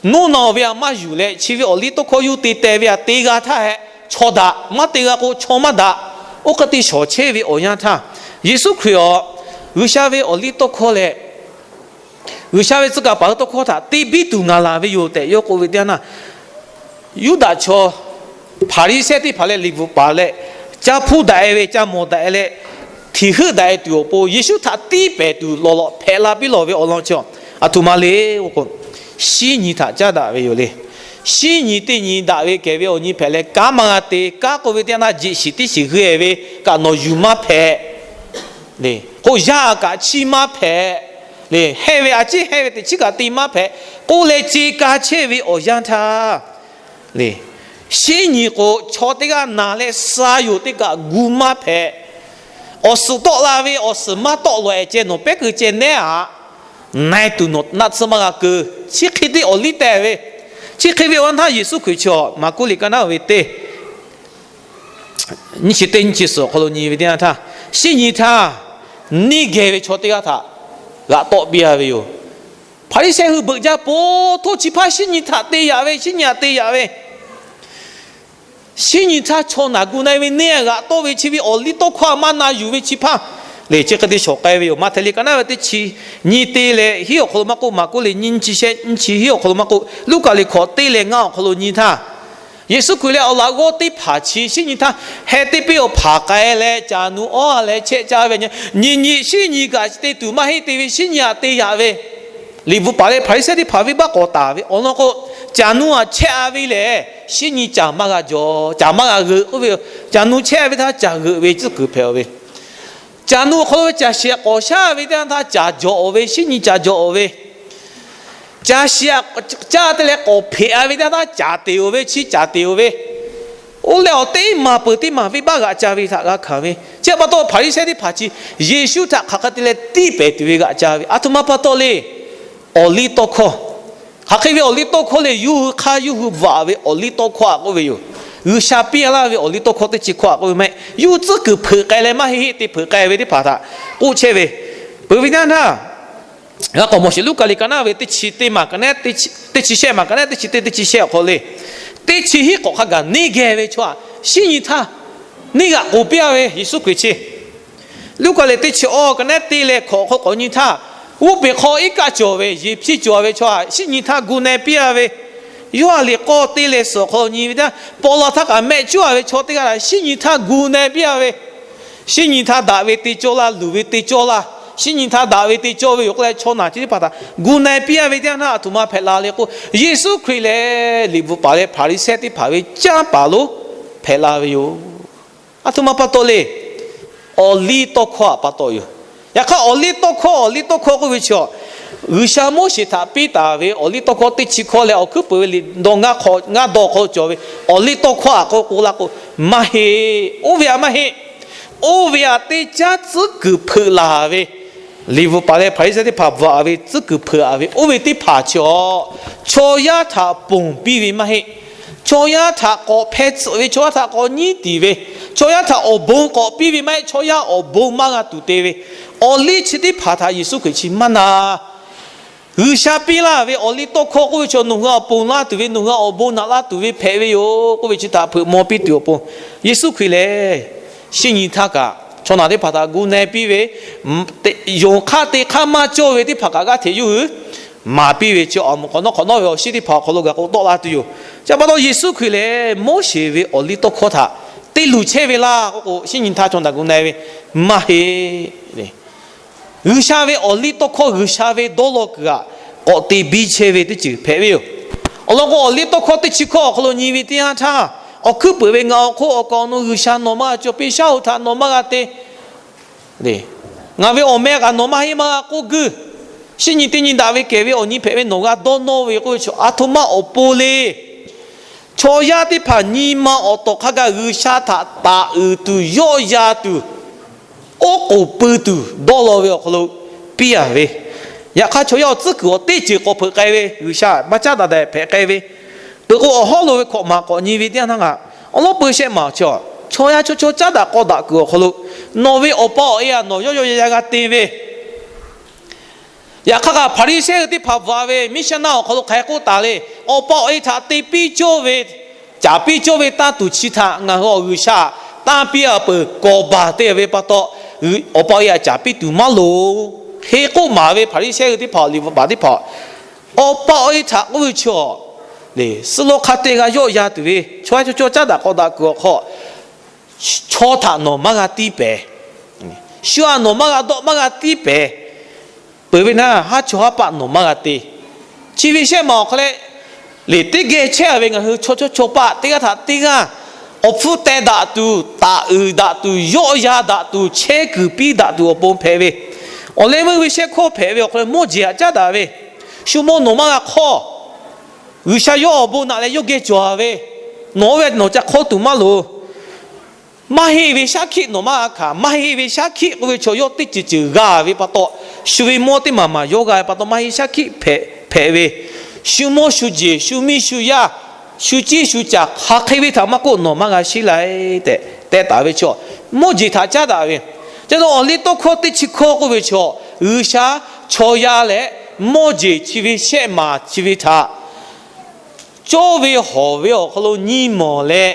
nawˇ na ve-a maˇ yuˬ leh, chi ve awˬ liˇ tawˇ hkawˇ yawˇ te teh ve-a te g'a htaˇ hehꞈ, chaw daꞈ, maˇ te g'a k'o chaw maˇ daꞈ. Oˇ hk'e te shawˍ chehˇ ve awˬ yanˇ htaˇ, Yeˍsuˆ Hkriꞈ awˬ G'uiˬsha ve awˬ liˇ tawˇ hkawˇ leh G'uiˬsha ve tcuh kaˍ paˍ hui tawˇ hkawˇ htaꞈ te biˇ tuˬ ngaˬ laˬ ve yoˬ tehꞈ yawˇ k'oˆ ve teˇ yanˇ, Yuˇdaꞈ chaw Hpaˍriˍsehˇ teˇ hpaˍ leh liꞈ bvuhꞈ paˍ leh, ca hpuˇ daꞈ-e ve, ca mawˬ daꞈ-e leh, htiˍ heuˆ daꞈ-e tuˬ awˬ pon Yeˍsuˆ htaꞈ tiˇ pehˍ tuˬ lawˬ lawꞈ hpehꞈ la piˇ lawˬ ve awˬ lawn chi, aˬ htoꞈ ma le k'o, shinˉ nyi htaꞈ caˉ daꞈ ve yoˬ le. Shinˉ nyi teˇ nyi daꞈ ve kehˬ ve awˬ nyi hpehꞈ leh, kanˉ maˇ g'a te. Kanˉ k'oˆ ve teˇ yanˇ htaˇ, jeꞈ shiˍ teˇ shiˍ g'aˇ ve kaꞈ nawˬ yuˬ maˇ hpehꞈ. K'o yaˇ kaꞈ chiˇ maˇ hpehꞈ le. Heh ve a ciˉ heh ve teꞈ chiˉ kaꞈ te maˇ hpehꞈ k'oˆ leh, ce ka chehˇ ve awˬ yanˇ htaˇ le, shinˉ nyi k'o, chaw teˇ g'aˇ naˬ leh sha yoˬ teˇ kaꞈ gu maˇ hpehꞈ. Awˬ suhˍ tawˆ la ve awˬ suhˍ maˇ tawˆ lawˬ-eh ceh, nawˬ pehˉ keu ceh nehˉ-aꞈ, na-e tuˬ nawˬ naˆ tsuhˇ maˇ g'a keu. Chi hk'e te awˬ liˇ teh ve. Chi hk'e ve awˬ yanˇ htaˇ Yeˍsuˆ Hkriꞈ chi Maˍkuˆ liꞈ ka naˉ ve teˇ nyiˇ chi teˇ nyiˇ chi suhˍ awˬ hk'aw lo nyi ve teˇ yanˇ htaˇ, shinˉ nyi htaˇ neˇ geh ve chaw teˇ g'aˇ htaꞈ g'aꞈ tawˆ piˇ-a ve yoˬ. Hpaˍriˍsehˇ hui beuꞈ jaˇ po htoˇ chi hpaˇ shinˉ nyi htaꞈ te yaꞈ ve, shinˉ nyi htaꞈ te yaꞈ ve, shinˉ nyi htaˇ chaw naˬ gu na-e ve neˇ g'aꞈ tawˆ ve chi ve awˬ liˇ tawˇ hkawˇ maˇ na yuˬ ve chi hpaˇ le, chi hk'e te shawˍ k'ai ve yoˬ. Maꞈhtehˍ liꞈ ka naˉ ve teˇ chi nyiˇ teˇ leh hiˉ awˬ hk'aw lo maˇ k'oˆ, Maˍkuˆ liꞈ nyiˇ nyiˇ chi shehˆ nyiˇ chi hiˉ awˬ hk'aw lo maˇ k'oˆ, Luˉkaꞈ liꞈ hkawꞈ teˇ leh ngaˇ awˬ hk'aw lo nyi htaˇ, Yeˍsuˆ Hkriꞈ leh awˬ laꞈ g'awˇ teˇ hpaˍ chi shinˉ nyi htaˇ heh teˇ piˇ awˬ hpaˍ k'ai leh, caˬ nu awˇ leh chehˇ caˇ ve nyi nyi, shinˉ nyi kaꞈ te tuˬ maˇ heˆ te ve, shinˉ nyi htaꞈ te yaꞈ ve, liꞈ bvuhꞈ paˍ leh Hpaˍriˍsehˇ teˇ hpaˍ venˇbaˆ k'awꞈ taˍ ve awˬ lawn k'o, caˬ nu aꞈ chehˇ-a ve lehˬ, shinˉ nyi caˬ maˇ g'a jaw, caˬ maˇ g'a g'euꞈ k'oˆ ve yoˬ. Caˬ nu chehˇ-a ve htaˇ caˬ g'euꞈ ve tcuhˉ kuiˬ hpehꞈ-a ve, caˬ nu awˬ hk'aw lo ve caˬ shiˍ aꞈ k'awꞈ shaˉ ve teˇ yanˇ htaˇ caˬ jawꞈ-a ve, shinˉ nyi caˬ jawꞈ-a ve, caˬ shiˍ aꞈ caˇ te leh k'awꞈ hpeꞈ-a ve teˇ yanˇ htaˇ caˬ te-o ve, chi caˬ te-o ve, oˇ leh awˬ teˇ maˬ peuˬ teˇ maˬ venˇbaˆ g'aꞈ ca ve htaꞈ g'a hkanˍ ve. Chi pa taw Hpaˍriˍsehˇ teˇ hpaˍ chi Yeˍsuˆ htaꞈ hk'aˬ hk'e te leh tiˇ pehˍ tuˬ ve g'aꞈ ca ve, aˬ htoꞈ ma pa taw le. Awˬ liˇ tawˇ hkawˇ, hk'aˬ hk'e ve awˬ liˇ tawˇ hkawˇ le, yawˇ hui hk'aˇ yawˇ hui bvuhꞈ-a ve awˬ liˇ tawˇ hkawˇ-aꞈ k'oˆ ve yoˬ. G'uiˬsha piˇ laˇ ve awˬ liˇ tawˇ hkawˇ teˇ chi hkawˇ-aꞈ k'oˆ ve maˇ heˆ. Yawˇ hui tcuhˉ kuiˬ hpeuꞈ k'ai leh maˇ heˆ heˆ te hpeuꞈ k'ai ve teˇ hpaˍ htaꞈ k'oˆ chehˇ ve. Peuˬ ve teˇ yanˇ htaˇ, g'a k'awꞈ mawˬ sheˍ, Luˉkaꞈ liꞈ ka naˉ ve teˇ chi teˇ maˬ ka naˉ, teˇ chi shehˆ maˬ ka naˉ, teˇ chi teˇ, teˇ chi shehˆ awˬ hk'aw lo le, teˇ chi hiˉ k'awꞈ hk'a gaˬ neˇ geh ve chaw-aꞈ, shinˉ nyi htaˇ neˇ g'aꞈ k'oˍ piˇ-a ve Yeˍsuˆ Hkriꞈ chi Luˉkaꞈ liꞈ teˇ chi awˇ ka naˉ teˇ leh hkawꞈ awˬ hk'aw k'awꞈ nyi htaˇ, g'oˇ peˬ hk'aw iˉ kaˆ cawˬ ve yeˬ hpiˇ cawˬ ve chaw htaꞈ shinˉ nyi htaˇ gu na-e piˇ-a ve, yawˇ ha liꞈ k'awˇ teˇ leh suhˍ awˬ hk'aw lo nyi ve teˇ yanˇ, paw la htaˇ kaꞈ mehˆ cuˉ-a ve chaw teˇ g'aˇ htaꞈ shinˉ nyi htaˇ gu na-e piˇ-a ve, shinˉ nyi htaˇ daꞈ ve te cawˇ laˇ, luˬ ve te cawˇ laˇ, shinˉ nyi htaˇ daꞈ ve te cawˇ ve yoˬ k'oˆ leh chaw naˬ chi teˇ hpaˍ htaꞈ gu na-e piˇ-a ve teˇ yanˇ htaˇ, aˬ htoꞈ ma hpehꞈ la le k'o, Yeˍsuˆ Hkriꞈ lehˬ liꞈ bvuhꞈ paˍ leh Hpaˍriˍsehˇ teˇ hpaˍ ve canˇ paˍ lo hpehꞈ la ve yoˬ. Aˬ htoꞈ ma pa taw le. Awˬ liˇ tawˇ hkawˇ-aꞈ pa taw yoˬ. Yaꞈ hk'aˇ, awˬ liˇ tawˇ hkawˇ, awˬ liˇ tawˇ hkawˇ k'oˆ ve chi, G'uiˬsha Moˉseˍ htaꞈ piˇ taˍ ve awˬ liˇ tawˇ hkawˇ teˇ chi hkawˇ leh awˬ hkuiˉ peuˬ ve liꞈ dawˇ ngaˇ dawˇ hk'aw lo cawˬ ve awˬ liˇ tawˇ hkawˇ-aꞈ k'oˆ k'oˆ laˇ k'o, maˇ heˆ. Oˇ ve-aꞈ maˇ heˆ. Oˇ ve-aꞈ teˇ caˉ tcuhˉ kuiˬ hpeuꞈ laˬ ve, liꞈ bvuhꞈ paˍ leh Hpaˍriˍsehˇ teˇ hpaˍ bvuhꞈ-a ve tcuhˉ kuiˬ hpeuꞈ-a ve oˇ ve teˇ hpaˍ chi-a, chaw yaˇ htaꞈ ponˬ piˇ ve maˇ heˆ. Chaw yaˇ htaꞈ k'awꞈ hpeh tsuhꞈ ve, chaw yaˇ htaꞈ k'awꞈ nyiˉ tiˍ ve, chaw yaˇ htaꞈ awˬ bon k'awꞈ piˇ ve maˇ heˆ. Chaw yaˇ awˬ bon maˇ g'a tuˬ te ve awˬ liˇ chi teˇ hpaˍ htaꞈ Yeˍsuˆ Hkriꞈ chi maˇ na. G'uiˬsha piˇ laˇ ve awˬ liˇ tawˇ hkawˇ k'oˆ ve chi nawˬ hui-aꞈ ponˬ laˇ tuˬ ve, nawˬ hui-aꞈ awˬ bon naꞈ laˇ tuˬ ve hpehꞈ ve yoˬ k'oˆ ve chi htaꞈ hpeuꞈ maw piˇ tuˬ awˬ pon, Yeˍsuˆ Hkriꞈ lehˬ shinˉ nyi htaˇ kaꞈ chaw naˬ teˇ hpaˍ htaꞈ gu na-e piˇ ve, yonˍ hk'aˇ te hk'aˇ maˇ cawˇ ve teˇ hpaˍ kaꞈ g'aˇ hteꞈ yawˇ hui maˍ piˇ ve chi, awˬ moˍ hk'awꞈ nawˉ hk'awꞈ nawˉ ve awˬ shinˉ teˇ hpaˍ awˬ hk'aw lo gaˬ k'o tawˆ la tuˬ yoˬ. Chi pa taw Yeˍsuˆ Hkriꞈ lehˬ Moˉseˍ ve awˬ liˇ tawˇ hkawˇ htaꞈ te luˬ chehˇ ve laˇ k'oˆ k'o, shinˉ nyi htaˇ chaw naˬ gu na-e ve maˇ heˆ. G'uiˬsha ve awˬ liˇ tawˇ hkawˇ G'uiˬsha ve dawˇ law kuiˬ-aꞈ k'awꞈ te biˇ chehˇ ve teˇ ceuˬ hpehꞈ ve yoˬ. Awˬ lawn k'o, awˬ liˇ tawˇ hkawˇ teˇ chi hkawˇ awˬ hk'aw lo nyi ve teˇ yanˇ htaˇ, awˬ hkuiˉ peuˬ ve ngaˬ awˬ hk'oˆ awˬ kaˍ awˬ nu G'uiˬsha nawˬ maˇ g'a cawˬ piˇ, shaˉ hoꞈ htaꞈ nawˬ maˇ g'a te, ngaˬ ve awˬ meh kaꞈ nawˬ maˇ heˆ maˇ g'a k'oˆ guiˇ, shinˉ nyi teˇ nyi daꞈ ve kehˬ ve awˬ nyi hpehꞈ ve nawˬ g'a dawˇ nawˇ ve k'oˆ ve chi, aˬ htoꞈ ma awˬ pon le. Chaw yaˇ teˇ hpaˍ nyi ma awˬ tawˍ hk'a gaˬ G'uiˬsha htaꞈ taˍ uiˍ tuˬ, yawˆ yan tuˬ, oˉ k'oˍ pui tuˬ dawˇ law ve awˬ hk'aw lo piˇ-a ve, yaꞈ hk'aˇ chaw yaˇ awˬ tcuhˉ kuiˬ awˬ teˇ ceuˬ k'awꞈ hpeuꞈ k'ai ve, G'uiˬsha maˇ caˉ daꞈ daꞈ hpehꞈ k'ai ve, peuˬ k'o awˬ hawˉ lo ve hkawꞈ maˍ k'awꞈ nyi ve teˇ yanˇ htaˇ ngaˬ awˬ lawˉ peu shehˆ maˬ chi, Chaw yaˇ chaw chaw caˉ daꞈ k'aw daꞈ kuiˬ awˬ hk'aw lo, nawˬ ve awˬ pa awˬ e htaꞈ nawˬ yawˇ yawˇ yaˇ yaˇ g'a te ve, yaꞈ hk'aˇ kaꞈ Hpaˍriˍsehˇ hui teˇ hpaˍ bvuhꞈ ve, miˇ shaˉ naˆ awˬ hk'aw lo hk'aˬ hk'e k'oˆ taˍ le. Awˬ pa awˬ e htaꞈ te piˇ cawˇ ve, caˍ piˇ cawˇ ve tanˇ tuˬ chi htaꞈ ngaˬ hui awˬ G'uiˬsha tanˇ piˇ a peuˬ kawˍ baˬ te ve pa taw, awˬ pa awˬ e htaꞈ caˍ piˇ tuˬ maˇ loˍ. Hk'e k'oˆ maˍ ve Hpaˍriˍsehˇ hui teˇ hpaˍ, liꞈ bvuhꞈ paˍ teˇ hpaˍ, awˬ pa awˬ e htaꞈ k'oˆ ve chaw le, suh lawˬ hk'a te g'a yawˆ yan tuˬ ve chaw yaˇ chaw chaw caˉ daꞈ k'aw daꞈ kuiˬ awˬ hk'aw, chaw htaꞈ nawˬ maˇ g'a tiˇ pehˍ. Shu htaꞈ nawˬ maˇ g'a dawˆ maˇ g'a tiˇ pehˍ. Peuˬ ve naˆ, haˉ chawˇ haˉ paˆ nawˬ maˇ g'a te. Chi ve shehˆ maˬ awˬ hk'aw leh, liꞈ teˇ geh chehˇ a ve ngaˬ hui chaw chawˇ chaw paˆ teˇ g'aˇ htaꞈ teˇ g'aˇ awˬ hpfuhˇ teh daꞈ tuˬ, taˍ uiˍ daꞈ tuˬ, yawˆ yan daꞈ tuˬ, chehˇ kuiˬ piˇ daꞈ tuˬ awˬ pon hpehꞈ ve, awˬ leh meuˇ ve shehˆ hkawˇ hpehꞈ ve awˬ hk'aw lo mawˇ jeˬ htaꞈ caˉ daꞈ ve, shu mawˇ nawˬ maˇ g'a hk'awˇ. G'uiˬsha yawˇ awˬ bon naꞈ leh yawˇ geh cawˬ a ve, nawˬ oˇ ve nawˬ ca hk'awˇ tuˬ maˇ loˍ. Maˇ heˆ ve shaˉ hkiˆ nawˬ maˇ g'a hkanˍ. Maˇ heˆ ve shaˉ hkiˆ k'oˆ ve chaw yawˇ teˇ ceuˬ ceuˬ g'a ve pa taw, shu ve mawˇ teˇ maˬ maˬ yawˇ g'a ve pa taw maˇ heˆ shaˉ hkiˆ hpehꞈ ve, shu mawˇ shu jeˬ, shu miˇ shu yaˇ, shu ciˉ shu caˬ hk'aˬ hk'e ve htaꞈ maˇ k'oˆ nawˬ maˇ g'a sheˉ lai tehꞈ teh taˍ ve chaw, mawˇ jeˬ htaꞈ caˉ daꞈ ve. Chi htaꞈ awˬ liˇ tawˇ hkawˇ teˇ chi hkawˇ k'oˆ ve chaw, G'uiˬsha, chaw yaˇ leh mawˇ jeˬ chi ve shehˆ maˬ chi ve htaꞈ cawˇ ve hawˬ ve awˬ hk'aw lo nyi mawˬ leh,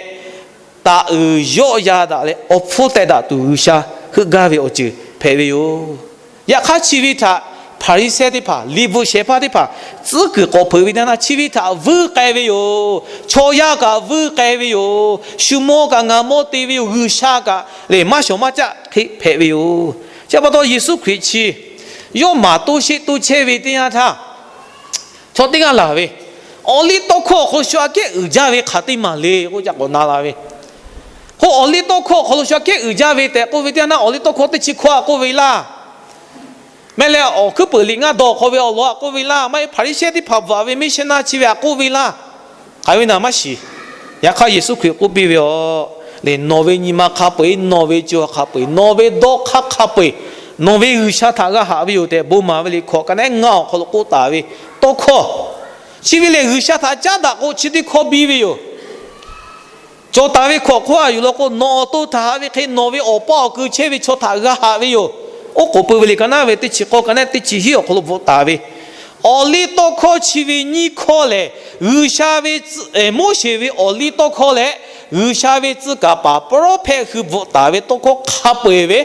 taˍ uiˍ yawˆ yan daꞈ leh awˬ hpfuhˇ teh daꞈ tuˬ G'uiˬsha heuˆ gaˇ ve awˬ ceuˬ hpehꞈ ve yoˬ. Yaꞈ hk'aˇ chi ve htaꞈ Hpaˍriˍsehˇ teˇ hpaˍ, liꞈ bvuhꞈ shehˍ hpaˇ teˇ hpaˍ tcuhˉ kuiˬ k'awꞈ hpeuꞈ ve teˇ yanˇ, chi ve htaꞈ vuiˇ k'ai ve yoˬ. Chaw yaˇ kaꞈ vuiˇ k'ai ve yoˬ. Shu mawˇ kaꞈ ngaˬ mawˇ te ve yoˬ. G'uiˬsha kaꞈ lehˬ maˇ shawˍ maˇ caˆ hk'e hpehꞈ ve yoˬ. Chi pa taw Yeˍsuˆ Hkriꞈ chi yawˇ maˍ toˇ sheˆ toˇ chehˇ ve teˇ yanˇ htaˇ, chaw teˇ g'aˇ laˬ ve, awˬ liˇ tawˇ hkawˇ awˬ hk'aw lo shu aꞈ kehˉ uiˍ jaˇ ve hk'aˬ teˇ maˬ le k'oˆ ca k'awꞈ na la ve. K'o awˬ liˇ tawˇ hkawˇ awˬ hk'aw lo shu aꞈ kehˉ uiˍ jaˇ ve tehꞈ k'oˆ ve teˇ yanˇ, awˬ liˇ tawˇ hkawˇ teˇ chi hkawˇ aꞈ k'oˆ ve laˇ. Mehˆ leh awˬ hkuiˉ peuˍ liꞈ ngaˇ dawˬ hk'aw ve awˬ lawn aꞈ k'oˆ ve laˇ. Maˇ heˆ Hpaˍriˍsehˇ teˇ hpaˍ bvuhꞈ ve miˇ shaˉ naˆ chi ve aꞈ k'oˆ ve laˇ. Hk'aˬ ve naˬ maˇ shiˍ. Yaꞈ hk'aˇ Yeˍsuˆ Hkriꞈ k'oˆ piˇ ve yoˬ le, nawˬ ve nyi ma hk'a peu-eˬ, nawˬ ve co hk'a peu-eˬ, nawˬ ve dawˇ hk'aˇ hk'a peu-eˬ, nawˬ ve G'uiˬsha htaꞈ g'a haꞈ ve yoˬ tehꞈ, bon maˍ ve liꞈ hkawꞈ ka naˉ ngaˇ awˬ hk'aw lo k'oˆ taˍ ve tawˇ hkawˇ. Chi ve lehˬ G'uiˬsha htaꞈ caˉ daꞈ k'o chi teˇ hkawˇ biˇ ve yoˬ. Cawˬ taˍ ve hkawꞈ hk'oˆ a yuˬ law k'o, nawˬ awˬ to htaꞈ haꞈ ve hk'e nawˬ ve awˬ pa awˬ keu chehˇ ve chaw htaꞈ g'a haꞈ ve yoˬ. Oˉ k'oˍ pui ve liꞈ ka naˉ ve teˇ chi k'awˇ ka naˉ teˇ chi hiˉ awˬ hk'aw lo bvuhꞈ taˍ ve, awˬ liˇ tawˇ hkawˇ chi ve nyiˇ hkawˇ lehˬ, G'uiˬsha ve tcuh, Moˉseˍ ve awˬ liˇ tawˇ hkawˇ leh G'uiˬsha ve tcuh kaˍ paˍ pawˇ lawˉ hpehˇ hui bvuhꞈ taˍ ve tawˇ hkawˇ hk'a peu-eˬ ve,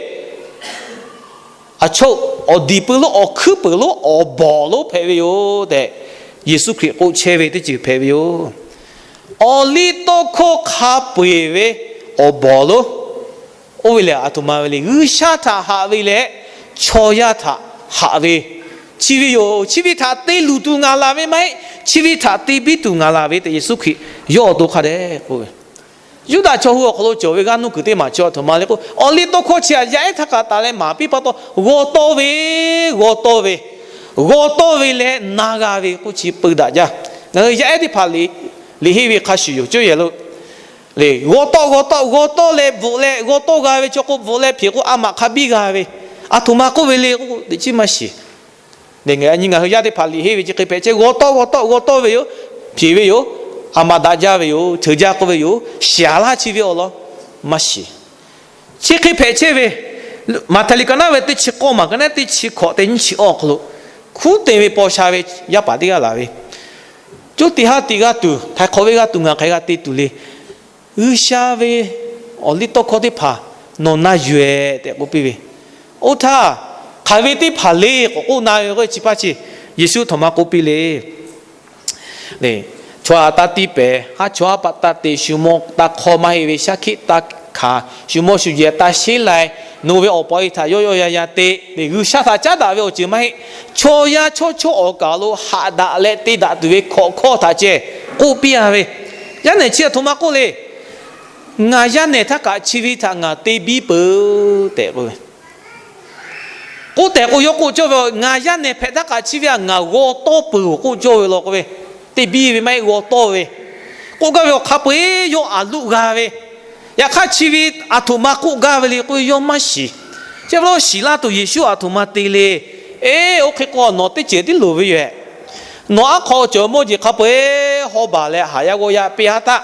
a co, awˬ diˬ pui lonˉ, awˬ hkuiˉ peuˍ lonˉ, awˬ bawˬ lonˉ hpehꞈ ve yoˬ tehꞈ, Yeˍsuˆ Hkriꞈ k'oˆ chehˇ ve teˇ ceuˬ hpehꞈ ve yoˬ. Awˬ liˇ tawˇ hkawˇ hk'a peu-eˬ ve awˬ bawˬ lonˉ, oˇ ve lehˬ aˬ htoꞈ ma ve le, G'uiˬsha htaꞈ haꞈ ve leh chaw yaˇ htaꞈ haꞈ ve, chi ve yoˬ. Chi ve htaꞈ te luˬ tuˬ ngaˬ laˬ ve maˇ heˆ. Chi ve htaꞈ te biˇ tuˬ ngaˬ laˬ ve tehꞈ Yeˍsuˆ Hkriꞈ yawˇ awˬ to hk'a dehꞈ k'oˆ ve. Yuˇdaꞈ chaw hui awˬ hk'aw lo cawˬ ve g'aˇ nuˇ kuiˬ teˇ maˬ chi aˬ htoꞈ ma le k'o, awˬ liˇ tawˇ hkawˇ chi htaꞈ yaˇ ehˉ htaˇ kaꞈ taˍ leh maˍ piˇ pa taw, g'aw tawˆ ve, g'aw tawˆ ve, g'aw tawˆ ve leh na g'a ve k'oˆ chi peu daꞈ jaˇ. Ngaˬ hui yaˇ ehˉ teˇ hpaˍ liꞈ henˇ ve hk'a shuˍ yoˬ cawˇ yehˬ lo le, g'aw tawˆ g'aw tawˆ g'aw tawˆ leh bvuhꞈ leh, g'aw tawˆ g'a ve chaw k'o bvuhꞈ leh hpeꞈ k'o a maꞈ hk'a biˇ g'a ve, aˬ htoꞈ ma k'oˆ ve le k'o teꞈ chiˉ maˇ shiˍ. Ngaˬ hui yaˇ teˇ hpaˍ liꞈ henˇ ve chi hk'e hpehꞈ chehˇ, g'aw tawˆ g'aw tawˆ g'aw tawˆ ve yoˬ, hpeꞈ ve yoˬ, a maꞈ daꞈ jaˇ ve yoˬ, ceuˬ jaˇ k'oˆ ve yoˬ, shiˍ a laˇ chi ve awˬ lawn maˇ shiˍ. Chi hk'e hpehꞈ chehˇ ve, Maꞈhtehˍ liꞈ ka naˉ ve teˇ chi k'awˇ maˬ ka naˉ teˇ chi hkawꞈ teˇ nyiˇ chi awˬ hk'aw lo, hkunˉ te ve paw sha ve yaˇ paˍ teˇ g'aˇ laˬ ve, coˇ tiꞈ haˉ tiꞈ g'a tuˬ, htaiˍ hk'awꞈ ve g'a tuˬ ngaˬ hk'aˬ hk'e g'a te tuˬ le. G'uiˬsha ve awˬ liˇ tawˇ hkawˇ teˇ hpaˍ nawˬ na yuˬ-ehˍ tehꞈ k'oˆ piˇ ve, oˇ htaˇ hk'aˬ ve teˇ hpaˍ le k'awꞈ k'oˆ na ve k'o chi hpaˇ chi Yeˍsuˆ htawꞈ ma k'oˆ piˇ le. Chaw htaꞈ taˇ tiˇ pehˍ, haˉ chawˇ haˉ paˆ taˇ te, shu mawˇ taˇ hk'awˇ, maˇ heˆ ve shaˉ hkiˆ taˇ hkanˍ, shu mawˇ shu jeˬ taˇ sheˉ lai, nawˬ ve awˬ pa awˬ e htaꞈ yawˇ yawˇ yan yan te le, G'uiˬsha htaꞈ caˉ daꞈ ve awˬ ceuˬ maˇ heˆ. Chaw yaˇ chawˇ chawˇ awˬ kaˍ lo haꞈ daꞈ leh te daꞈ tuˬ ve hkawꞈ hkawˇ htaꞈ ceh k'oˆ piˇ a ve, yaˇ nehˬ chi aˬ htoꞈ ma k'oˆ le. Ngaˬ yaˇ nehˬ htaˇ kaꞈ chi ve htaꞈ ngaˬ te biˇ peuˬ tehꞈ k'oˆ ve, k'oˆ tehꞈ k'o yawˇ k'oˆ cawˇ ve, ngaˬ yaˇ nehˬ hpehꞈ htaˇ kaꞈ chi ve htaꞈ ngaˬ g'aw tawˆ peuˬ k'oˆ cawˇ ve law k'oˆ ve, te biˇ ve maˇ heˆ g'aw tawˆ ve, k'oˆ gaˇ ve awˬ hk'a peu-eˬ yawˇ aˬ loˆ g'a ve, yaꞈ hk'aˇ chi ve aˬ htoꞈ ma k'oˆ gaˇ ve le k'oˆ ve yawˇ maˇ shiˍ. Chi pa taw shiˍ laˇ tuˬ Yeˍsuˆ aˬ htoꞈ ma te le. Eˬ, oˇ hk'e k'o nawˬ teˇ ceuˬ tiˉ loˍ ve yoˬ. Nawˬ aˉ hk'aw cawˬ mawˇ jeˬ hk'a peu-eˬ haw baˬ leh haˍ yaˇ g'awˇ yaˇ piˇ haˉ taˆ.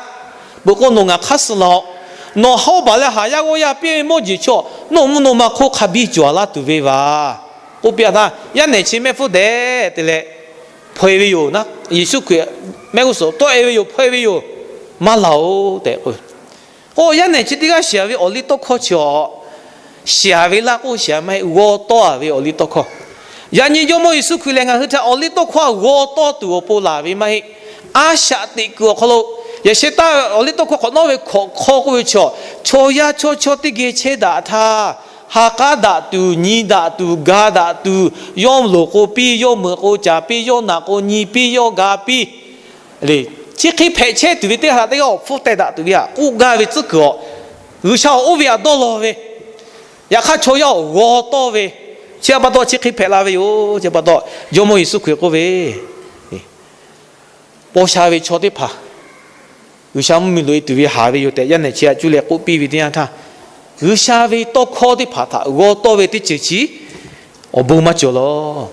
Peuˬ k'o nawˬ ngaˬ hk'aˇ suh laˬ-oꞈ. Nawˬ haˉ baˬ leh haˍ yaˇ g'awˇ yaˇ piˇ ve mawˇ jeˬ chaw, nawˬ mvuhˇ naw ma hk'oˆ hk'a biˇ cawˬ laˇ tuˬ ve vaˬ k'oˆ piˇ a htaˇ, yaˇ nehˬ chi mehˆ hpfuhˇ dehꞈ te leh hpaw e ve yoˬ. Yeˍsuˆ Hkriꞈ mehˆ g'uˇ suhˍ tawˆ e ve yoˬ, hpaw e ve yoˬ, maˇ laˬ oˬ tehꞈ k'oˆ ve. K'o, yaˇ nehˬ chi teˇ g'aˇ shiˍ ve awˬ liˇ tawˇ hkawˇ chi awˬ shiˍ ve laˇ k'oˆ shiˍ maˇ heˆ, g'aw tawˇ a ve awˬ liˇ tawˇ hkawˇ. Yaꞈ nyi Jawˇmawˇ Yeˍsuˆ Hkriꞈ lehˬ ngaˬ hui htaꞈ awˬ liˇ tawˇ hkawˇ g'aw tawˇ tuˬ awˬ pon laˬ ve maˇ heˆ. A shaꞈ teꞈ kuiˬ awˬ hk'aw lo, yaꞈ sheh taˇ awˬ liˇ tawˇ hkawˇ hk'awꞈ nawˉ ve hkawꞈ hk'aw k'oˆ ve chaw, chaw yaˇ chaw chaw teˇ geh chehˇ daꞈ htaˇ, ha k'aˉ daꞈ tuˬ, nyi daꞈ tuˬ, ga daꞈ tuˬ, yawˇ loˍ k'o piˇ, yawˇ meuꞈ k'o caˍ piˇ, yawˇ naꞈ k'o nyi piˇ, yawˇ ga piˇ, chi hk'e hpehꞈ chehˇ tuˬ ve teˇ g'aˇ htaꞈ teˇ g'aˇ awˬ hpfuhˇ teh daꞈ tuˬ ve htaꞈ k'oˆ gaˇ ve tcuhˉ kuiˬ awˬ, G'uiˬsha awˬ oˇ ve htaꞈ dawˇ law ve, yaꞈ hk'aˇ chaw yaˇ awˬ g'aw tawˇ ve, chi htaꞈ pa taw chi hk'e hpehꞈ la ve yoˬ. Chi pa taw Jawˇmawˇ Yeˍsuˆ Hkriꞈ k'oˆ ve, paw sha ve chaw teˇ hpaˍ G'uiˬsha mvuhˇmiˬ loꞈ e tuˬ ve haˍ ve yoˬ tehꞈ yaˇ nehˬ chi htaꞈ cuˇ leh k'oˆ piˇ ve teˇ yanˇ htaˇ, G'uiˬsha ve tawˇ hkawˇ teˇ hpaˍ htaꞈ g'aw tawˇ ve teˇ ceuˬ chi awˬ bon maˇ cawˬ lawˬ.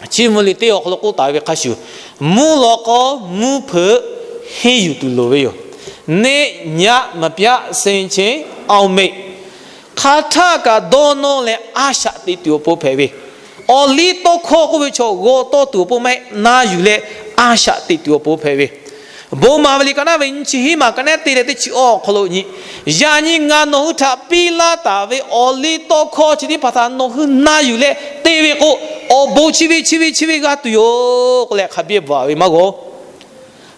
Chi mvuh liꞈ teˇ awˬ hk'aw lo k'oˆ taˍ ve hk'a shuˍ, mvuhˇ lawꞈ k'aw mvuhˇ hpeuꞈ henˇ yuˬ tuˬ loˍ ve yoˬ. Neˇ nyaˆ maˍ pyaˆ sen che awˬ meꞈ hk'aˬ htaˇ kaꞈ dawˇ nawˇ leh a shaꞈ teꞈ tuˬ awˬ pon hpehꞈ ve, awˬ liˇ tawˇ hkawˇ k'oˆ ve chaw g'aw tawˇ tuˬ awˬ pon maˇ heˆ, na yuˬ leh a shaꞈ teꞈ tuˬ awˬ pon hpehꞈ ve. Bon maˍ ve liꞈ ka naˆ ve nyiˇ chi hiˉ maˬ ka naˆ teˇ leh teˇ chi awˬ awˬ hk'aw lo nyi, Yaꞈ nyi ngaˬ nawˬ hui htaꞈ piˇ laˇ taˍ ve awˬ liˇ tawˇ hkawˇ chi teˇ hpaˍ htaꞈ nawˬ hui na yuˬ leh te ve k'o, awˬ bon chi ve chi ve chi ve g'a tuˬ yoˬ k'oˆ leh hk'a biˇ bvuhꞈ ve maˇ g'a.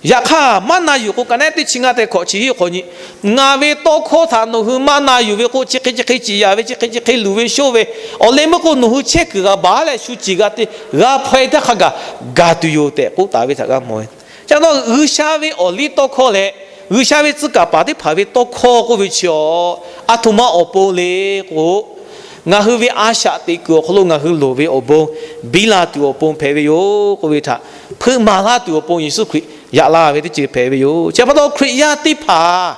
Yaꞈ hk'aˇ maˇ na yuˬ k'o, ka naˆ teˇ chi ngaˇ teˇ hkawꞈ chi hiˉ hk'awꞈ nyi, ngaˬ ve tawˇ hkawˇ htaꞈ nawˬ hui maˇ na yuˬ ve k'o, chi hk'e chi hk'e ciˍ yaˍ ve, chi hk'e chi hk'e luˬ ve shoˆ ve, awˬ leh meuˇ k'o nawˬ hui chehˇ kuiˬ g'a baˬ leh shu ciˍ g'a te, g'a hpaw e htaˇ hk'a gaˬ gaˬ tuˬ yoˬ tehꞈ k'oˆ taˍ ve htaꞈ g'a mawˬ ve. Chi pa taw G'uiˬsha ve awˬ liˇ tawˇ hkawˇ leh G'uiˬsha ve tcuh kaˍ paˍ teˇ hpaˍ ve tawˇ hkawˇ k'oˆ ve chi awˬ, a htoꞈ ma awˬ pon le k'o, ngaˬ hui ve a shaꞈ teꞈ kuiˬ awˬ hk'aw lo ngaˬ hui loˍ ve awˬ bon biˇ la tuˬ awˬ pon hpehꞈ ve yoˬ k'oˆ ve htaꞈ hpeuꞈ maˍ laˇ tuˬ awˬ pon Yeˍsuˆ Hkriꞈ yaꞈ la ve teˇ ceuˬ hpehꞈ ve yoˬ. Chi pa taw Hkriꞈ yaˇ teˇ hpaˍ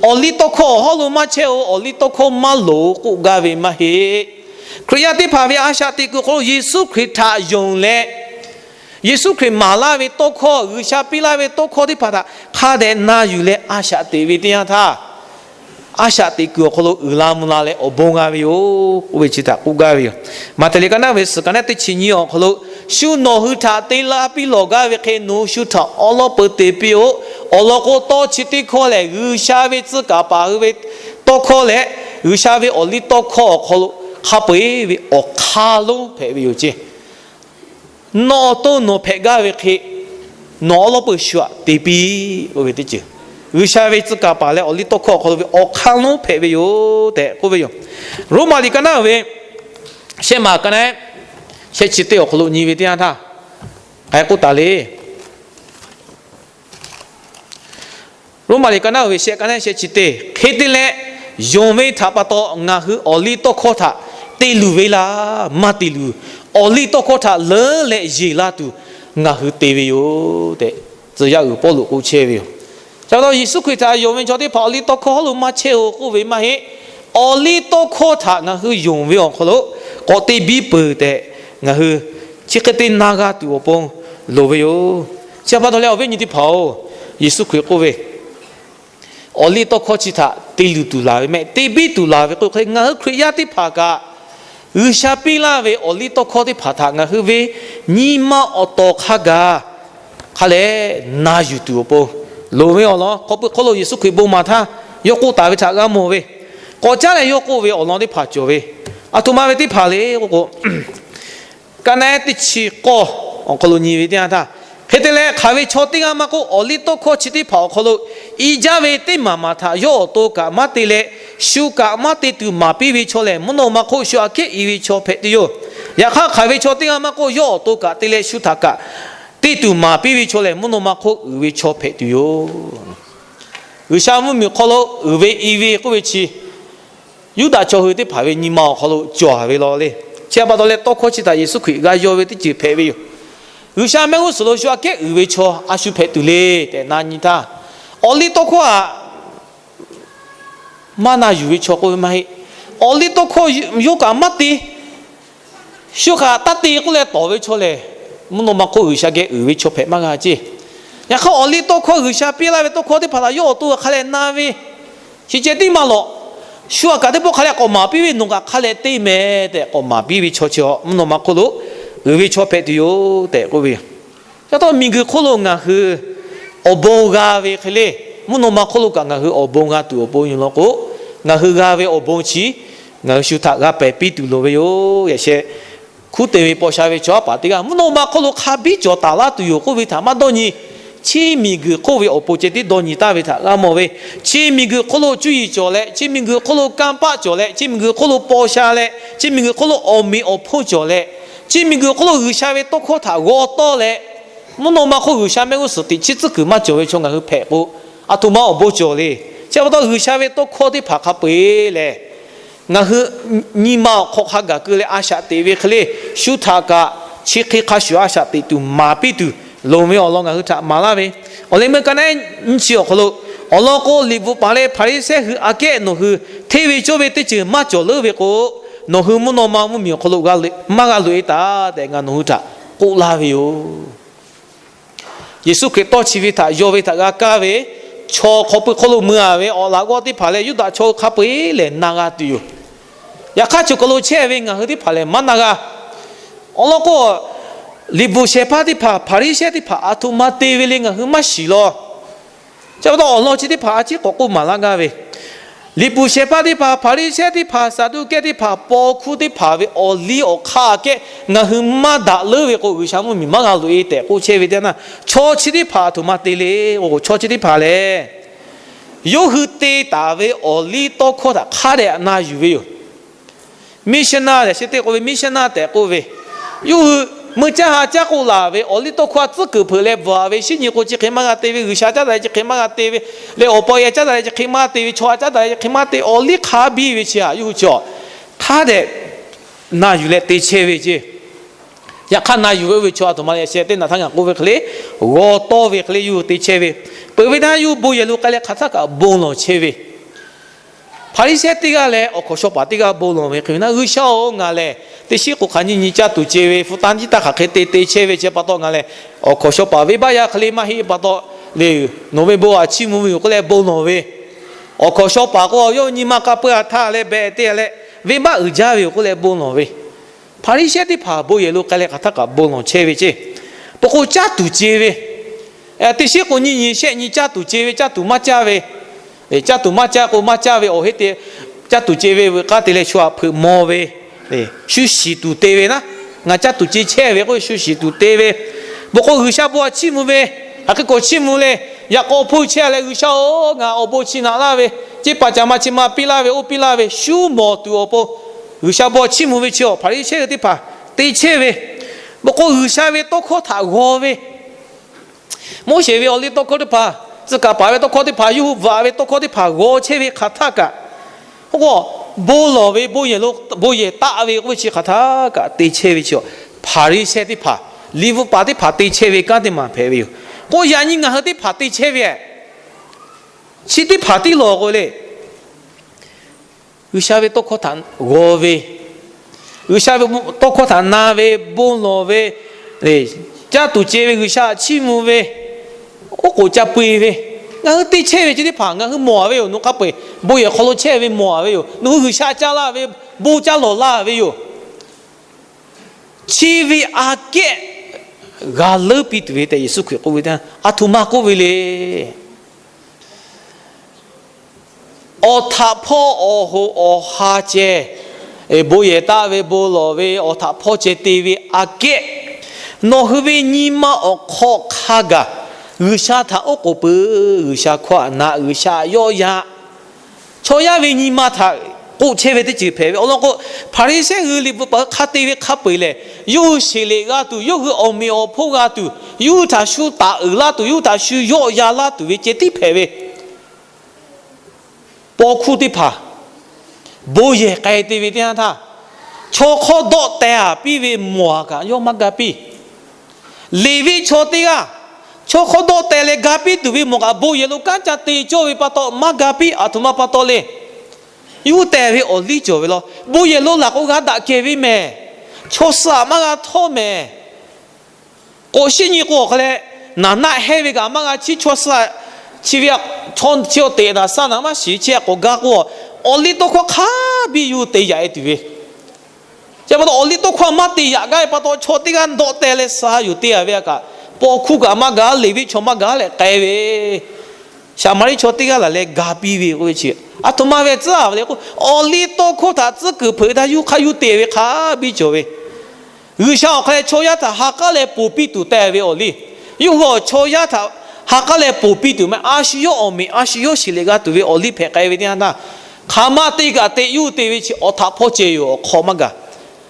awˬ liˇ tawˇ hkawˇ awˬ hawˉ lo maˇ chehˇ oˬ, awˬ liˇ tawˇ hkawˇ maˇ loˍ k'oˆ gaˇ ve maˇ heˆ. Hkriꞈ yaˇ teˇ hpaˍ ve a shaꞈ teꞈ kuiˬ awˬ hk'aw lo Yeˍsuˆ Hkriꞈ htaꞈ yonˍ leh, Yeˍsuˆ Hkriꞈ maˍ laˇ ve tawˇ hkawˇ, G'uiˬsha piˇ laˇ ve tawˇ hkawˇ teˇ hpaˍ htaꞈ hk'a dehꞈ na yuˬ leh a shaꞈ teꞈ ve teˇ yanˇ htaˇ, a shaꞈ teꞈ kuiˬ awˬ hk'aw lo uiˍ la mvuh la leh awˬ bon g'a ve yoˬ k'oˆ ve chi htaꞈ k'oˆ gaˇ ve yoˬ. Maꞈhtehˍ liꞈ ka naˆ ve suhˍ ka naˆ teˇ chi nyiˇ awˬ hk'aw lo, shu nawˬ hui htaꞈ te laˇ piˇ lawˬ gaˇ ve hk'e nawˬ hui shu htaꞈ awˉ lawˉ peu te piˇ-oˆ. Awˬ lawn k'o, tawˇ chi teˇ hkawˇ lehˬ G'uiˬsha ve tcuh kaˍ paˍ hui ve tawˇ hkawˇ leh G'uiˬsha ve awˬ liˇ tawˇ hkawˇ awˬ hk'aw lo hk'a peu-eˬ ve awˬ hk'aˇ lonˉ hpehꞈ ve yoˬ ceˇ. Nawˬ awˬ to nawˬ hpehꞈ gaˇ ve hk'e, nawˬ awˉ lawˉ peu shu htaꞈ te piˇ k'oˆ ve teˇ ceuˬ, G'uiˬsha ve tcuh kaˍ paˍ leh awˬ liˇ tawˇ hkawˇ awˬ hk'aw lo ve awˬ hk'aˇ lonˉ hpehꞈ ve yoˬ tehꞈ k'oˆ ve yoˬ. Roˉmaꞈ liꞈ ka naˆ ve shehˆ maˬ ka naˆ shehˆ chi teˇ awˬ hk'aw lo nyi ve teˇ yanˇ htaˇ, k'ai k'oˆ taˍ le. Roˉmaꞈ liꞈ ka naˆ ve shehˆ ka naˆ shehˆ chi teˇ, hk'e te leh, yonˍ ve htaꞈ pa taw ngaˬ hui awˬ liˇ tawˇ hkawˇ htaꞈ te luˬ ve laˇ, maˇ te luˬ. Awˬ liˇ tawˇ hkawˇ htaꞈ leuˉ leh yeˬ la tuˬ ngaˬ hui te ve yoˬ tehꞈ, tcuh yaˇ uiˍ Pawˇluꞈ k'oˆ chehˇ ve yoˬ. Chi pa taw Yeˍsuˆ Hkriꞈ htaꞈ yonˍ ve chaw teˇ hpaˍ awˬ liˇ tawˇ hkawˇ hawˉ lo maˇ chehˇ-oˬ k'oˆ ve maˇ heˆ. Awˬ liˇ tawˇ hkawˇ htaꞈ ngaˬ hui yonˍ ve awˬ hk'aw lo k'awꞈ te biˇ peuˬ tehꞈ, ngaˬ hui chi hk'e te na g'a tuˬ awˬ pon loˍ ve yoˬ. Chi pa taw leh awˬ viˉ awˬ nyi teˇ hpaˍ-oˬ, Yeˍsuˆ Hkriꞈ k'oˆ ve, awˬ liˇ tawˇ hkawˇ chi htaꞈ te luˬ tuˬ laˬ ve mehˆ, te biˇ tuˬ laˬ ve k'o hk'e, ngaˬ hui Hkriꞈ yaˇ teˇ hpaˍ kaꞈ G'uiˬsha piˇ laˇ ve awˬ liˇ tawˇ hkawˇ teˇ hpaˍ htaꞈ ngaˬ hui ve nyi ma awˬ tawˍ hk'a gaˬ hk'a leh na yuˬ tuˬ awˬ pon loˍ ve awˬ lawn, hk'aw pui hk'oˆ lo Yeˍsuˆ Hkriꞈ bon maˍ htaˇ yawˇ k'oˆ taˍ ve htaꞈ g'a mawˬ ve, k'awꞈ caˉ leh yawˇ k'oˆ ve awˬ lawn teˇ hpaˍ cawˬ ve, aˬ htoꞈ ma ve teˇ hpaˍ le k'oˆ k'o, ka naˆ teˇ chi k'awˇ awˬ hk'aw lo nyi ve teˇ yanˇ htaˇ, hk'e te leh hk'aˬ ve chaw teˇ g'aˇ maˇ k'oˆ, awˬ liˇ tawˇ hkawˇ chi teˇ hpaˍ awˬ hk'aw lo i jaˇ ve teˇ maˬ maˬ htaꞈ yawˇ awˬ to kaꞈ maˇ te leh, shu kaꞈ maˇ te tuˬ maˍ piˇ ve chaw lehˬ, mvuhˇ naw ma hk'oˆ shu aꞈ kehˉ uiˍ ve chaw hpehꞈ tuˬ yoˬ. Yaꞈ hk'aˇ, hk'aˬ ve chaw teˇ g'aˇ maˇ k'oˆ, yawˇ awˬ to kaꞈ te leh shu htaꞈ kaꞈ te tuˬ maˍ piˇ ve chaw lehˬ, mvuhˇ naw ma hk'oˆ uiˍ ve chaw hpehꞈ tuˬ yoˬ. G'uiˬsha mvuhˇmiˬ hk'aw lo uiˍ ve i ve k'oˆ ve chi, Yuˇdaꞈ chaw hui teˇ hpaˍ ve nyi ma awˬ hk'aw lo cawˬ ve law le. Chi pa taw leh, tawˇ hkawˇ chi htaꞈ Yeˍsuˆ Hkriꞈ g'a yaw ve teˇ ceuˬ hpehꞈ ve yoˬ. G'uiˬsha mehˆ g'uˇ suhˍ lo shu aꞈ kehˉ uiˍ ve chaw a shu hpehꞈ tuˬ le tehꞈ na nyi htaˇ, awˬ liˇ tawˇ hkawˇ htaꞈ maˇ na yuˬ ve chaw k'oˆ ve maˇ heˆ. Awˬ liˇ tawˇ hkawˇ yawˇ kaꞈ maˇ te, shu htaꞈ taˇ te k'oˆ leh tawˍ ve chaw lehˬ, mvuhˇ naw ma hk'oˆ G'uiˬsha geh uiˍ ve chaw hpehꞈ maˇ g'a ceˇ. Yaꞈ hk'aˇ, awˬ liˇ tawˇ hkawˇ G'uiˬsha piˇ laˇ ve tawˇ hkawˇ teˇ hpaˍ htaꞈ yawˇ awˬ to hk'a leh na ve Chi ceh tiˉ maˇ lawꞈ. Shu aꞈ kaꞈ teˇ pawˆ hk'a leh k'awꞈ maˍ piˇ ve, nawˬ kaꞈ hk'a leh te mehˍ tehꞈ k'awꞈ maˍ piˇ ve chaw chi mvuhˇ naw ma hk'oˆ lo uiˍ ve chaw hpehꞈ tuˬ yoˬ tehꞈ k'oˆ ve yoˬ. Chi pa taw miˬguiˬ hk'oˆ lo ngaˬ hui awˬ bon g'a ve hk'e le, mvuhˇ naw ma hk'oˆ lo kaꞈ ngaˬ hui awˬ bon g'a tuˬ awˬ pon yoˬ law k'o, ngaˬ hui g'a ve awˬ bon chi ngaˬ hui shu htaꞈ g'a pehˬ piˇ tuˬ loˍ ve yoˬ. Yaꞈ sheh hkunˉ te ve paw sha ve chaw aˉ paˍ teˇ g'aˇ mvuhˇ naw ma hk'oˆ lo hk'a biˇ cawˬ taˍ laˇ tuˬ yoˬ k'oˆ ve htaꞈ maˇ dawˇ nyi. Chi miˬguiˬ hk'oˆ ve awˬ pon ceh tiˉ dawˇ nyi taˍ ve htaꞈ g'a mawˬ ve, chi miˬguiˬ hk'oˆ lo cuˇ yiˍ cawˬ leh, chi miˬguiˬ hk'oˆ lo kanˇ paˆ cawˬ leh, chi miˬguiˬ hk'oˆ lo paw sha leh, chi miˬguiˬ hk'oˆ lo awˬ meꞈ awˬ hponˇ cawˬ leh, chi miˬguiˬ hk'oˆ lo G'uiˬsha ve tawˇ hkawˇ htaꞈ g'aw tawˇ leh, mvuhˇ naw ma hk'oˆ G'uiˬsha mehˆ g'uˇ suhˍ tiꞈ chi tcuhˉ kuiˬ maˇ cawˬ ve chaw ngaˬ hui hpehꞈ k'o, aˬ htoꞈ ma awˬ bon cawˬ le. Chi pa taw G'uiˬsha ve tawˇ hkawˇ teˇ hpaˍ hk'a peu-eˬ lehˬ, ngaˬ hui nyi ma awˬ hk'aw hk'a gaˬ keu leh a shaꞈ teꞈ ve hk'e le, shu htaꞈ kaꞈ chi hk'e hk'a shuˍ a shaꞈ teꞈ tuˬ maˍ piˇ tuˬ loˍ ve awˬ lawn ngaˬ hui htaꞈ maˍ laˇ ve. Awˬ leh meuˇ ka naˉ nyi chi awˬ hk'aw lo, awˬ lawn k'o, liꞈ bvuhꞈ paˍ leh Hpaˍriˍsehˇ hui aꞈ kehˉ nawˬ hui hteˇ ve cawˇ ve teˇ ceuˬ maˇ cawˬ leuˉ ve k'o, nawˬ hui mvuhˇ naw ma mvuhˇmiˬ awˬ hk'aw lo maˇ g'a loꞈ-e taˍ tehꞈ ngaˬ nawˬ hui htaꞈ k'oˆ laˇ ve yoˬ. Yeˍsuˆ Hkriꞈ tawˇ chi ve htaꞈ yaw ve htaꞈ g'a kaˇ ve, chaw hk'aw pui hk'oˆ lo mui-a ve awˬ laꞈ g'awˇ teˇ hpaˍ leh Yuˇdaꞈ chaw hui hk'a peu-eˬ lehˬ na g'a tuˬ yoˬ. Yaꞈ hk'aˇ, choˬ kaˬ lo chehˇ ve ngaˬ hui teˇ hpaˍ lehˬ maˇ na g'a. Awˬ lawn k'o, liꞈ bvuhꞈ shehˍ hpaˇ teˇ hpaˍ, Hpaˍriˍsehˇ teˇ hpaˍ aˬ htoꞈ ma te ve le ngaˬ hui maˇ shiˍ law. Chi pa taw awˬ lawn chi teˇ hpaˍ a ciˉ k'awꞈ k'oˆ maˍ laˇ gaˇ ve, liꞈ bvuhꞈ shehˍ hpaˇ teˇ hpaˍ, Hpaˍriˍsehˇ teˇ hpaˍ, Saˍduˆkehˇ teˇ hpaˍ paw hkuˇ teˇ hpaˍ ve awˬ liˇ awˬ hk'aˇ aꞈ kehˉ ngaˬ hui maˇ daꞈ leuˉ ve k'o, G'uiˬsha mvuhˇmiˬ maˇ g'a loꞈ-e tehꞈ k'oˆ chehˇ ve teˇ yanˇ naˇ, chaw chi teˇ hpaˍ aˬ htoꞈ ma te le k'o, chaw chi teˇ hpaˍ lehˬ, yawˇ hui te taˍ ve awˬ liˇ tawˇ hkawˇ htaꞈ hk'a dehꞈ na yuˬ ve yoˬ. Missionary, yaꞈ sheh teˇ k'oˆ ve missionary tehꞈ k'oˆ ve, yawˇ hui meuˇ caˇ ha caˇ k'oˆ laˬ ve awˬ liˇ tawˇ hkawˇ htaꞈ tcuhˉ kuiˬ hpeuꞈ leh bvuhꞈ-a ve, shinˉ nyi k'o chi hk'e maˇ g'a te ve, G'uiˬsha caˉ daꞈ leh chi hk'e maˇ g'a te ve, leh awˬ pa awˬ e caˉ daꞈ leh chi hk'e maˇ g'a te ve, chaw ha caˉ daꞈ leh chi hk'e maˇ te, awˬ liˇ hk'a biˇ ve chi htaꞈ yawˇ hui chi hk'a dehꞈ na yuˬ leh te chehˇ ve ceˇ. Yaꞈ hk'aˇ, na yuˬ ve oˇ ve chaw aˬ htoꞈ ma le, yaꞈ sheh teˇ naꞈ htaˇ ngaˬ k'oˆ ve hk'e le, g'aw tawˇ ve hk'e le yawˇ hui te chehˇ ve, peuˬ ve htaˇ yawˇ hui bon yehˬ lo k'ai leh hk'aˬ htaˇ kaꞈ bon lawˬ chehˇ ve, Hpaˍriˍsehˇ teˇ g'aˇ leh awˬ hkawnˍ shaw paˍ teˇ g'aˇ bon lawˬ ve hk'e ve naˆ, G'uiˬsha-oˬ, ngaˬ lehˬ teˇ shiˉ k'o hk'aˬ nyiˇ nyi caˇ tuˬ ce ve, hpu tanˇ jiˇ taˇ hk'aˬ hk'e te te chehˇ ve chi pa taw ngaˬ lehˬ awˬ hkawnˍ shaw paˍ venˇbaˆ yaˇ hk'e le maˇ heˆ pa taw le, nawˬ ve bon aꞈ chiˇ mvuh ve yoˬ k'oˆ leh bon lawˬ ve, awˬ hkawnˍ shaw paˍ k'o yawˇ nyi ma k'a peu-a htaˇ leh behꞈ te-a leh, venˇbaˆ uiˍ jaˇ ve yoˬ k'oˆ leh bon lawˬ ve, Hpaˍriˍsehˇ teˇ hpaˍ bon yehˬ lo k'ai leh hk'aˬ htaˇ kaꞈ bon lawˬ chehˇ ve ceˇ. Peuˬ k'o caˇ tuˬ ce ve, teˇ shiˉ k'o nyiˇ nyi shehˆ nyi caˇ tuˬ ce ve, caˇ tuˬ maˇ caˇ ve, caˇ tuˬ maˇ caˇ k'o maˇ caˇ ve awˬ heˆ te, caˇ tuˬ ce ve veuꞈ k'aˇ te leh shu aꞈ hpeuꞈ maw ve, shu shiˍ tuˬ te ve naˆ, ngaˬ caˇ tuˬ ce chehˇ ve k'oˆ shu shiˍ tuˬ te ve, peuˬ k'o G'uiˬsha bon aꞈ chiˇ mvuh ve, hk'aˬ hk'e k'awꞈ chiˇ mvuh le, yaꞈ k'aw hpuˇ chehˇ leh G'uiˬsha-oˬ, ngaˬ awˬ bon chi naꞈ laˇ ve, ceˇ paˍ caꞈ ma chi ma piˇ laˇ ve, oˇ piˇ laˇ ve shu mawˬ tuˬ awˬ pon, G'uiˬsha bon aꞈ chiˇ mvuh ve chi awˬ Hpaˍriˍsehˇ hui teˇ hpaˍ te chehˇ ve, peuˬ k'o G'uiˬsha ve tawˇ hkawˇ htaꞈ g'aw ve, Moˉseˍ ve awˬ liˇ tawˇ hkawˇ teˇ hpaˍ, tcuh kaˍ paˍ ve tawˇ hkawˇ teˇ hpaˍ, yawˇ hui bvuhꞈ-a ve tawˇ hkawˇ teˇ hpaˍ g'aw chehˇ ve hk'aˬ htaˇ kaꞈ, k'o, bon lawˬ ve, bon yehˬ taˆ ve k'oˆ ve chi hk'aˬ htaˇ kaꞈ te chehˇ ve chi, Hpaˍriˍsehˇ teˇ hpaˍ, liꞈ bvuhꞈ paˍ teˇ hpaˍ te chehˇ ve kanˉ teˇ maˬ hpehꞈ ve yoˬ. K'o yaꞈ nyi ngaˬ hui teˇ hpaˍ te chehˇ ve, chi teˇ hpaˍ tiˉ lawˬ k'o le, G'uiˬsha ve tawˇ hkawˇ htaꞈ g'aw ve, G'uiˬsha ve tawˇ hkawˇ htaꞈ na ve, bon lawˬ ve, caˇ tuˬ ce ve, G'uiˬsha aꞈ chiˇ mvuh ve, oˉ k'oˍ ca peu-eˬ ve, ngaˬ hui te chehˇ ve chi teˇ hpaˍ ngaˬ hui mawˬ-a ve yoˬ. Nawˬ hk'a peu-eˬ bon yehˬ hk'aw lo chehˇ ve mawˬ-a ve yoˬ. Nawˬ hui G'uiˬsha caˇ laˇ ve, bon caˇ lawˬ laˇ ve yoˬ. Chi ve aꞈ kehˉ g'a leuˉ piˇ tuˬ ve tehꞈ Yeˍsuˆ Hkriꞈ k'oˆ ve teˇ yanˇ, aˬ htoꞈ ma k'oˆ ve le. Awˬ htaꞈ hpawˇ awˬ hoꞈ awˬ ha ceh, bon yehˬ taˆ ve, bon lawˬ ve, awˬ htaꞈ hpawˇ ceh te ve aꞈ kehˉ, nawˬ hui ve nyi ma awˬ hk'aw hk'a gaˬ G'uiˬsha htaꞈ oˉ k'oˍ pui, G'uiˬsha hkawˇ aꞈ na, G'uiˬsha aꞈ yawˆ yan, chaw yaˇ ve nyi ma htaꞈ k'oˆ chehˇ ve teˇ ceuˬ hpehꞈ ve awˬ lawn k'o, Hpaˍriˍsehˇ hui liꞈ bvuhꞈ paˍ hk'a te ve hk'a peu-eˬ lehˬ, yawˇ hui sheˍ leꞈ g'a tuˬ, yawˇ hui awˬ meꞈ awˬ hponˇ g'a tuˬ, yawˇ hui htaꞈ shu taˍ uiˍ laˇ tuˬ, yawˇ hui htaꞈ shu yawˆ yan laˇ tuˬ ve ceh tiˉ hpehꞈ ve, paw hkuˇ teˇ hpaˍ bon yehˬ k'ai te ve teˇ yanˇ htaˇ, chaw hk'awˇ dawˆ teh-a piˇ ve mawˬ-a kaꞈ yawˇ maˇ ga piˇ. Leˍviˆ chaw teˇ g'aˇ chaw hk'awˇ dawˆ teh leh ga piˇ tuˬ ve mawˬ kaꞈ, bon yehˬ lo kanˉ ca te cawˇ ve pa taw maˇ ga piˇ. Aˬ htoꞈ ma pa taw le. Yawˇ hui teh ve awˬ liˇ cawˬ ve law, bon yehˬ lo laˬ k'o g'a daꞈ kehˬ ve mehˍ. Chaw suh aꞈ maˇ g'a htawˇ mehˍ. K'awꞈ shinˉ nyi k'o awˬ hk'a leh, naˍ naˆ hehnˇ ve kaꞈ maˇ g'a chiˇ, chaw suh aꞈ chi ve a, chaw chi awˬ teꞈ naˍ saˍ naˍ maˇ shiˍ, chi a k'awꞈ gaˇ k'o, awˬ liˇ tawˇ hkawˇ hk'a biˇ yuˬ te yaꞈ e tuˬ ve. Chi pa taw awˬ liˇ tawˇ hkawˇ maˇ te yaꞈ gaˇ ve pa taw, chaw teˇ g'aˇ dawˆ teh leh sa yuˬ te a ve a kaꞈ, paw hkuˇ kaꞈ maˇ gaˬ, Leˍviˆ chaw maˇ gaˬ leh k'ai ve, Saˍmaˍriˆ chaw teˇ g'aˇ laˬ leh ga piˇ ve k'oˆ ve chi, aˬ htoꞈ ma ve tcuhˉ a ve le k'o, awˬ liˇ tawˇ hkawˇ htaꞈ tcuhˉ kuiˬ hpeuꞈ htaˇ yuˇ hk'aˇ yuˇ te ve hk'a biˇ cawˬ ve. G'uiˬsha awˬ hk'a leh chaw yaˇ htaꞈ ha k'aˉ leh ponˬ piˇ tuˬ teh ve awˬ liˇ, yawˇ hui awˬ chaw yaˇ htaꞈ ha k'aˉ leh ponˬ piˇ tuˬ meh, a shu yawˇ awˬ meꞈ a shu yawˇ shiˍ leh g'a tuˬ ve awˬ liˇ hpehꞈ k'ai ve teˇ yanˇ htaˇ, hk'aˬ ma te kaꞈ te yuˇ te ve chi awˬ htaꞈ hpawˇ ceh yoˬ, awˬ hk'aw maˇ gaˬ.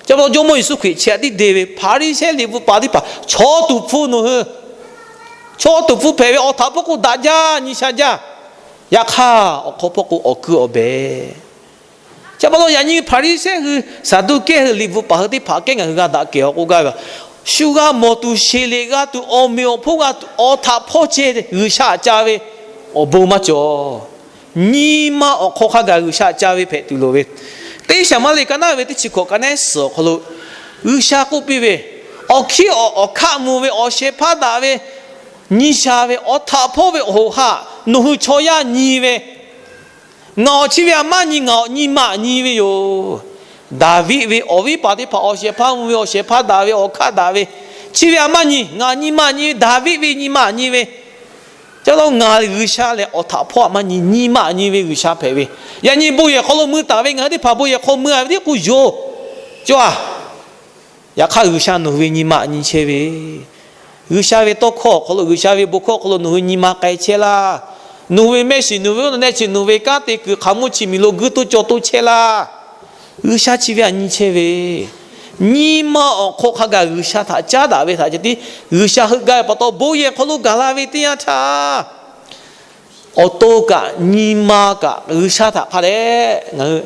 Chi pa taw Jawˇmawˇ Yeˍsuˆ Hkriꞈ chi htaꞈ tiˉ de ve Hpaˍriˍsehˇ liꞈ bvuhꞈ paˍ teˇ hpaˍ, chaw tuˍ hpfuh nawˬ hui, chaw tuˍ hpfuh hpehꞈ ve, awˬ htaꞈ hpawˇ k'o daꞈ jaˇ, nyi sha jaˇ, yaꞈ hk'aˇ awˬ hk'aw hpawˇ k'o awˬ kuiˉ awˬ behˍ. Chi pa taw yaꞈ nyi Hpaˍriˍsehˇ hui, Saˍduˆkehˇ hui, liꞈ bvuhꞈ paˍ hui teˇ hpaˍ kehˉ ngaˬ hui g'a daꞈ kehˬ awˬ k'oˆ gaˇ ve, shu g'a mawˬ tuˬ, sheˍ leh g'a tuˬ, awˬ meꞈ awˬ hponˇ g'a tuˬ, awˬ htaꞈ hpawˇ ceh G'uiˬsha htaꞈ ca ve awˬ bon maˇ cawˬ. Nyi ma awˬ hk'aw hk'a gaˬ G'uiˬsha htaꞈ ca ve hpehꞈ tuˬ loˍ ve. Teˇ Saˍmaˍriˆ ka naˉ ve teˇ chi hkawꞈ ka neˉ suhˍ awˬ hk'aw lo G'uiˬsha k'oˆ piˇ ve, awˬ hkiˉ awˬ, awˬ hkaˆ mvuh ve, awˬ shehˍ hpaˇ daꞈ ve, nyi sha ve, awˬ htaꞈ hpawˇ ve awˬ hoꞈ ha, nawˬ hui chaw yaˇ nyi ve, ngaˬ awˬ chi ve a maˇ nyi, ngaˬ awˬ nyi ma nyi ve yoˬ. Daˍviˆ ve awˬ viˉ paˍ teˇ hpaˍ awˬ shehˍ hpaˇ mvuh ve, awˬ shehˍ hpaˇ daꞈ ve, awˬ hkaˆ daꞈ ve, chi ve a maˇ nyi, ngaˬ nyi ma nyi ve, Daˍviˆ ve nyi ma nyi ve. Chi pa taw ngaˬ G'uiˬsha lehˬ awˬ htaꞈ hpawˇ a maˇ nyi, nyi ma nyi ve G'uiˬsha hpehꞈ ve. Yaꞈ nyi bon yehˬ hk'aw lo mui taˍ ve ngaˬ hui teˇ hpaˍ bon yehˬ hk'aw mui a ve teˇ k'o yoˬ. Cawˇ a, yaꞈ hk'aˇ G'uiˬsha nawˬ hui ve nyi ma nyi chehˇ ve. G'uiˬsha ve tawˇ hkawˇ awˬ hk'aw lo, G'uiˬsha ve bon hkawˇ awˬ hk'aw lo nawˬ hui nyi ma k'ai chehˇ laˇ. Nawˬ hui ve mehˆ shiˍ, nawˬ ve oˇ nehˆ chi, nawˬ ve kanˉ te kuiˬ hk'aˬ mvuhˇ chi miˬ lo guiˇ toˇ caw toˇ chehˇ laˇ. G'uiˬsha chi ve a nyi chehˇ ve. Nyi ma awˬ hk'aw hk'a gaˬ G'uiˬsha htaꞈ caˉ daꞈ ve htaꞈ ceh tiˉ G'uiˬsha heuˆ gaˇ ve pa taw, bon yehˬ hk'aw lo gaˬ la ve teˇ yanˇ htaˇ, awˬ to kaꞈ nyi ma kaꞈ G'uiˬsha htaꞈ hk'a dehꞈ ngaˬ hui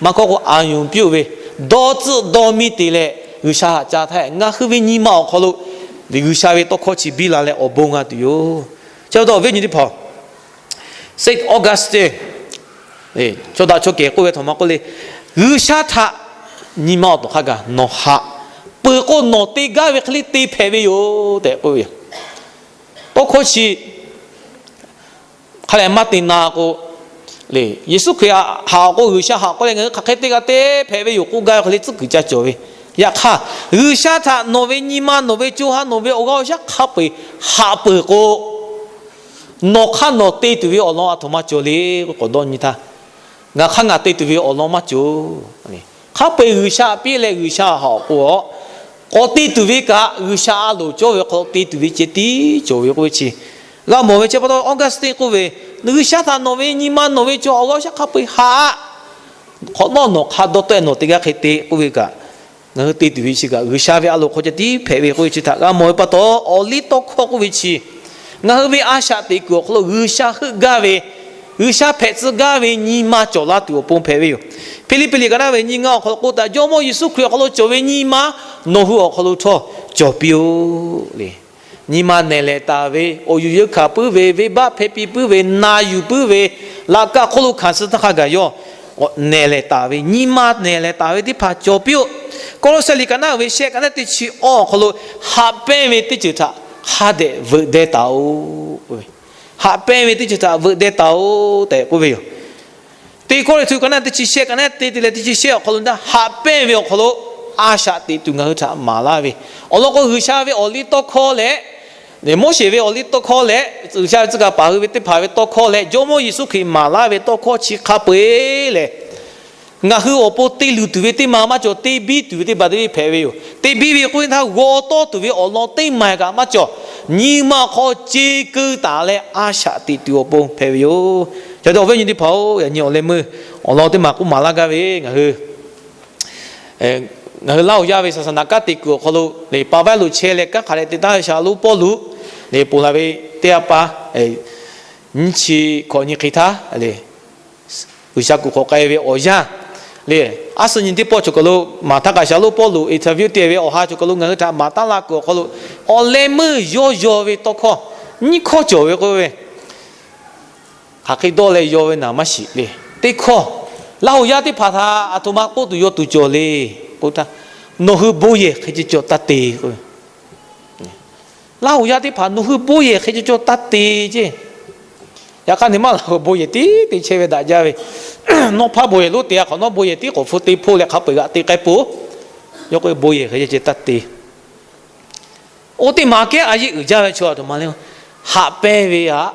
maˇ kawˆ k'o a yonˍ piˇ-oˬ ve, dawˇ tcuhˆ dawˇ miˇ te leh G'uiˬsha htaꞈ ca htaˇ, ngaˬ hui ve nyi ma awˬ hk'aw lo G'uiˬsha ve tawˇ hkawˇ chi biˇ la leh awˬ bon g'a tuˬ yoˬ. Chi pa taw awˬ viˉ awˬ nyi teˇ hpaˍ, Saint Augustine, chaw daꞈ chaw kehˬ k'oˆ ve htaꞈ maˇ k'oˆ le, G'uiˬsha htaꞈ nyi ma awˬ tawˍ hk'a gaˬ nawˬ haꞈ peuˬ k'o, nawˬ te gaˇ ve hk'e le te hpehꞈ ve yoˬ tehꞈ k'oˆ ve yoˬ. Tawˇ hkawˇ chi hk'a lehˬ maˇ te na k'o, Yeˍsuˆ Hkriꞈ haꞈ awˬ k'o G'uiˬsha haꞈ k'oˆ leh ngaˬ hui hk'aˬ hk'e te g'a te hpehꞈ ve yoˬ k'oˆ gaˇ ve hk'e le tcuhˉ kuiˬ ca cawˬ ve. Yaꞈ hk'aˇ, G'uiˬsha htaꞈ nawˬ ve nyi ma, nawˬ ve co ha, nawˬ ve awˬ g'aˇ awˬ shaˉ hk'a peu-eˬ haꞈ peuˬ k'o, nawˬ hk'aˇ nawˬ te tuˬ ve awˬ lawn a htoꞈ ma cawˬ le k'o, k'awꞈ dawˇ nyi htaˇ, ngaˬ hk'aˇ ngaˬ te tuˬ ve awˬ lawn maˇ cawˬ. Hk'a peu-eˬ G'uiˬsha piˇ leh G'uiˬsha haꞈ awˬ k'o, k'awꞈ te tuˬ ve kaꞈ G'uiˬsha a loˍ cawˇ ve hk'aw lo te tuˬ ve ceh tiˉ cawˬ ve k'oˆ ve chi g'a mawˬ ve. Chi pa taw Augustine k'oˆ ve, G'uiˬsha htaꞈ nawˬ ve nyi ma, nawˬ ve co awˬ g'aˇ awˬ shaˉ hk'a peu-eˬ haꞈ k'awꞈ nawˉ nawˬ hk'a dawˇ tawˆ e nawˬ te gaˇ hk'e te k'oˆ ve kaꞈ, ngaˬ hui te tuˬ ve chi kaꞈ G'uiˬsha ve a loˍ hk'aw ceh tiˉ hpehꞈ ve k'oˆ ve chi htaꞈ g'a mawˬ ve pa taw, awˬ liˇ tawˇ hkawˇ k'oˆ ve chi ngaˬ hui ve a shaꞈ teꞈ kuiˬ awˬ hk'aw lo G'uiˬsha heuˆ gaˇ ve, G'uiˬsha hpehꞈ tcuh gaˇ ve nyi ma cawˬ la tuˬ awˬ pon hpehꞈ ve yoˬ. Hpiˇliˇpiˆ liꞈ ka naˉ ve nyiˇ ngaˇ awˬ hk'aw lo k'oˆ taˍ, Jawˇmawˇ Yeˍsuˆ Hkriꞈ awˬ hk'aw lo cawˬ ve nyi ma nawˬ hui awˬ hk'aw lo htawˇ cawˬ piˇ-oˆ le. Nyi ma nehˬ lehˬ taˍ ve, awˬ yuˬ yeunˇ hkanˍ puiˉ ve, venˇbaˆ hpehˇ piˇ puiˉ ve, na yuˬ puiˉ ve, laꞈ ka hk'oˆ lo hkanˍ suh htaˇ hk'a gaˬ yawˇ nehˬ lehˬ taˍ ve, nyi ma nehˬ lehˬ taˍ ve teˇ hpaˍ cawˬ piˇ-oˆ. Kawˇlawˇsehˇ liꞈ ka naˉ ve shehˆ ka naˉ teˇ chi awˇ awˬ hk'aw lo, haꞈ pehnˇ ve teˇ ceuˬ htaꞈ hk'a dehꞈ veuꞈ deh taˍ-oꞈ. Haꞈ pehnˇ ve teˇ ceuˬ htaꞈ veuꞈ deh taˍ-oꞈ tehꞈ k'oˆ ve yoˬ. Teˇ Kawˇrenˍhtuˆ ka naˉ teˇ chi shehˆ ka naˉ te te leh teˇ chi shehˆ awˬ hk'aw lo, haꞈ pehnˇ ve awˬ hk'aw lo a shaꞈ teꞈ tuˬ ngaˬ hui htaꞈ maˍ laˇ ve, awˬ lawn k'o G'uiˬsha ve awˬ liˇ tawˇ hkawˇ leh, Moˉseˍ ve awˬ liˇ tawˇ hkawˇ leh, G'uiˬsha ve tcuh kaˍ paˍ hui ve teˇ hpaˍ ve tawˇ hkawˇ leh, Jawˇmawˇ Yeˍsuˆ Hkriꞈ maˍ laˇ ve tawˇ hkawˇ chi hk'a peu-eˬ lehˬ, ngaˬ hui awˬ pon te luˬ tuˬ ve teˇ ma maˇ cawˬ, te biˇ tuˬ ve teˇ ma teˇ hpaˍ hpehꞈ ve yoˬ. Te biˇ ve k'oˆ ve htaˇ, g'aw tawˇ tuˬ ve awˬ lawn teˇ ma kaꞈ maˇ cawˬ. Nyi ma awˬ hk'aw ce keu taˍ leh a shaꞈ teꞈ tuˬ awˬ pon hpehꞈ ve yoˬ. Ca te awˬ viˉ awˬ nyi teˇ hpaˍ-oˬ, yaꞈ nyi awˬ leh meuˇ awˬ lawn teˇ ma k'oˆ maˍ laˇ gaˇ ve ngaˬ hui ngaˬ hui Laˇhuˍ yaˇ ve saˍsaˍnaˍ kanˉ te kuiˬ awˬ hk'aw lo lehˬ, pa vaiˇ lo chehˇ leh kanˉ hk'aˬ leh te taˉ ve Shaˍlonˍ Pawˇluꞈ lehˬ, ponˬ laˬ ve teˇ g'aˇ pa nyiˇ chi hkawꞈ nyi hk'e htaˇ lehˬ, G'uiˬsha kuˬ hk'awꞈ k'ai ve awˬ yanˇ lehˬ, aˉ suh nyi teˇ pawˆ cawˬ kaˬ lo maˍ htaˇ kaꞈ Shaˍlonˍ Pawˇluꞈ interview te ve awˬ ha cawˬ kaˬ lo ngaˬ hui htaꞈ maˍ taˉ laˇ kuiˬ awˬ hk'aw lo, awˬ leh meuˇ yawˇ yaw ve tawˇ hkawˇ nyiˇ hkawˇ cawˬ ve k'oˆ ve, hk'aˬ hk'e dawˇ leh yaw ve naˍ maˇ shiˍ lehˬ, teˇ hkawˇ Laˇhuˍ yaˇ teˇ hpaˍ htaꞈ a htoꞈ ma k'oˆ tuˬ yaw tuˬ cawˬ le k'o htaˇ, nawˬ hui bon yehˬ hk'e ceh cawˬ taˇ te k'o, Laˇhuˍ yaˇ teˇ hpaˍ nawˬ hui bon yehˬ hk'e ceh cawˬ taˇ te ceˇ. Yaꞈ hk'aˇ, neˇ maˇ laˬ k'o, bon yehˬ tiˉ te chehˇ ve daꞈ jaˇ ve. Nawˇ hpaˇ bon yehˬ lonˉ te a hk'awꞈ nawˉ, bon yehˬ tiˉ k'awꞈ hpu te hpoˆ leh hk'a peu-eˬ g'aꞈ te k'ai peuˬ. Yawˇ k'o bon yehˬ hk'e ceh ceh taˇ te. Oˇ teˇ maˬ kehˉ a yeˆ uiˍ jaˇ ve chaw aˬ htoꞈ ma le. Haꞈ pehnˇ ve htaꞈ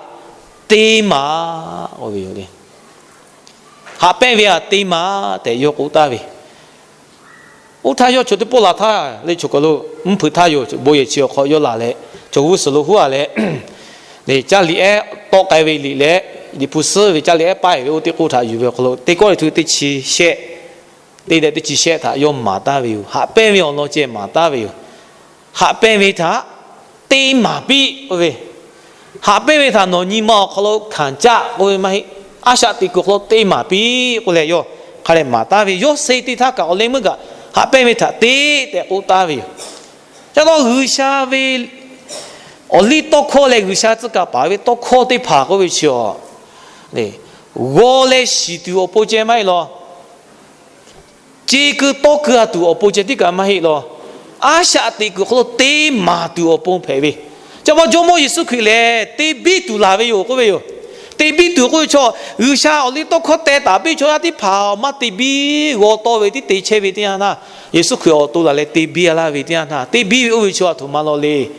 te maˍ k'oˆ ve yoˬ le. Haꞈ pehnˇ ve htaꞈ te maˍ tehꞈ yawˇ k'oˆ taˍ ve. Oˇ htaˇ yawˇ chaw teˇ pawˆ laˬ htaˇ le, choˬ kaˬ lo mvuhˇ hpeuꞈ htaˇ yoˬ. Bon yehˬ chi awˬ hk'aw yawˇ laˬ leh, chaw g'uˇ suhˍ lo huˉ a leh, caˇ liꞈ ehˉ tawˆ k'ai ve liꞈ leh, Liꞈ hpu suhˉ ve caˇ liꞈ ehˉ paˇ ve oˇ teˇ k'oˆ htaꞈ yuˬ ve awˬ hk'aw lo teˇ kawˇ liꞈ htu teˇ chi shehˆ, teˇ leh teˇ chi shehˆ htaꞈ yawˇ maˍ taˍ ve yoˬ. Haꞈ pehnˇ ve awˬ lawn ceh maˍ taˍ ve yoˬ. Haꞈ pehnˇ ve htaꞈ te maˍ piˇ k'oˆ ve, haꞈ pehnˇ ve htaꞈ nawˬ nyi ma awˬ hk'aw lo hkanˍ caˆ k'oˆ ve maˇ heˆ. A shaꞈ teꞈ kuiˬ awˬ hk'aw lo te maˍ piˇ k'oˆ leh yawˇ hk'a leh maˍ taˍ ve, yawˇ suh teˇ htaˇ kaꞈ awˬ leh meuˇ kaꞈ haꞈ pehnˇ ve htaꞈ te tehꞈ k'oˆ taˍ ve yoˬ. Ca taw G'uiˬsha ve awˬ liˇ tawˇ hkawˇ leh G'uiˬsha tcuh kaˍ paˍ ve tawˇ hkawˇ teˇ hpaˍ k'oˆ ve chi a, g'aw leh shiˍ tuˬ awˬ pon ceh maˇ heˆ law. Ce keu tawˇ keu a tuˬ awˬ pon ceh tiˉ kaꞈ maˇ heˆ law. A shaꞈ teꞈ kuiˬ awˬ hk'aw lo te maˍ tuˬ awˬ pon hpehꞈ ve. Ca ma Jawˇmawˇ Yeˍsuˆ Hkriꞈ lehˬ te biˇ tuˬ laˬ ve yoˬ k'oˆ ve yoˬ. Te biˇ tuˬ k'oˆ ve chaw, G'uiˬsha awˬ liˇ tawˇ hkawˇ teh taˍ piˇ chaw yaˇ teˇ hpaˍ maˇ te biˇ g'aw tawˇ ve tiˉ te chehˇ ve teˇ yanˇ htaˇ, Yeˍsuˆ Hkriꞈ awˬ to laˬ leh te biˇ a laˇ ve teˇ yanˇ htaˇ, te biˇ ve oˇ ve chaw aˬ htoꞈ ma law le.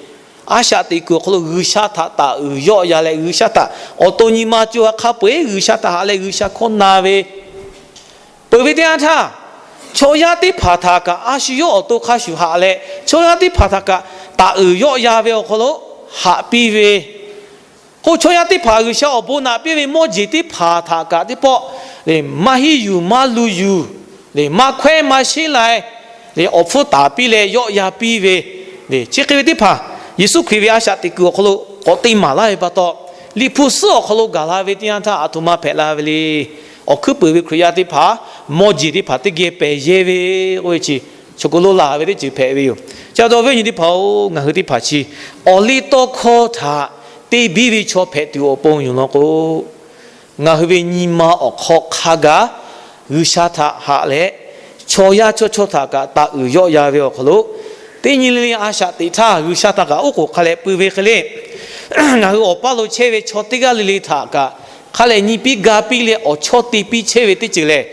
A shaꞈ teꞈ kuiˬ awˬ hk'aw lo G'uiˬsha htaꞈ taˍ uiˍ yawˆ ya leh, G'uiˬsha htaꞈ awˬ to nyi ma co ha hk'a peu-eˬ G'uiˬsha htaꞈ haꞈ leh G'uiˬsha hkawˇ na ve peuˬ ve teˇ yanˇ htaˇ, chaw yaˇ teˇ hpaˍ htaꞈ kaꞈ a shu yawˇ awˬ to hk'a shuˍ haꞈ leh, chaw yaˇ teˇ hpaˍ htaꞈ kaꞈ taˍ uiˍ yawˆ ya ve awˬ hk'aw lo haꞈ piˇ ve k'o, chaw yaˇ teˇ hpaˍ G'uiˬsha awˬ bon naꞈ piˇ ve mawˇ jeˬ teˇ hpaˍ htaꞈ kaꞈ teˇ pawˆ maˇ henˇ yuˬ maˇ lu yuˬ, maˇ hkawehˉ maˇ sheˉ lai, awˬ hpfuhˇ taˍ piˇ leh yawˆ ya piˇ ve, chi hk'e ve teˇ hpaˍ Yeˍsuˆ Hkriꞈ ve a shaꞈ teꞈ kuiˬ awˬ hk'aw lo k'awꞈ te maˍ laˇ ve pa taw, Liꞈ hpu suhˉ awˬ hk'aw lo gaˬ la ve teˇ yanˇ htaˇ aˬ htoꞈ ma hpehꞈ la ve le. Awˬ hkuiˉ puiˍ ve Hkriꞈ yaˇ teˇ hpaˍ mawˇ jeˬ teˇ hpaˍ teˇ geh pehˬ yehˇ ve k'oˆ ve chi, choˬ kaˬ lo laˬ ve teˇ ceuˬ hpehꞈ ve yoˬ. Chi pa taw awˬ viˉ awˬ nyi teˇ hpaˍ-oˬ, ngaˬ hui teˇ hpaˍ chi awˬ liˇ tawˇ hkawˇ htaꞈ te biˇ ve chaw hpehꞈ tuˬ awˬ pon yoˬ law k'o, ngaˬ hui ve nyi ma awˬ hk'aw hk'a gaˬ G'uiˬsha htaꞈ haꞈ leh, chaw yaˇ chawˇ chawˇ htaꞈ kaꞈ taˍ uiˍ yawˆ ya ve awˬ hk'aw lo, teˇ nyi le le a shaꞈ teꞈ htaˇ G'uiˬsha htaꞈ kaꞈ oˉ k'oˍ hk'a leh pui ve hk'e le, ngaˬ hui awˬ paˇ lo chehˇ ve chaw teˇ g'aˇ le le htaꞈ kaꞈ hk'a leh nyi piˇ ga piˇ leh awˬ chawˇ te piˇ chehˇ ve teˇ ceuˬ lehˬ,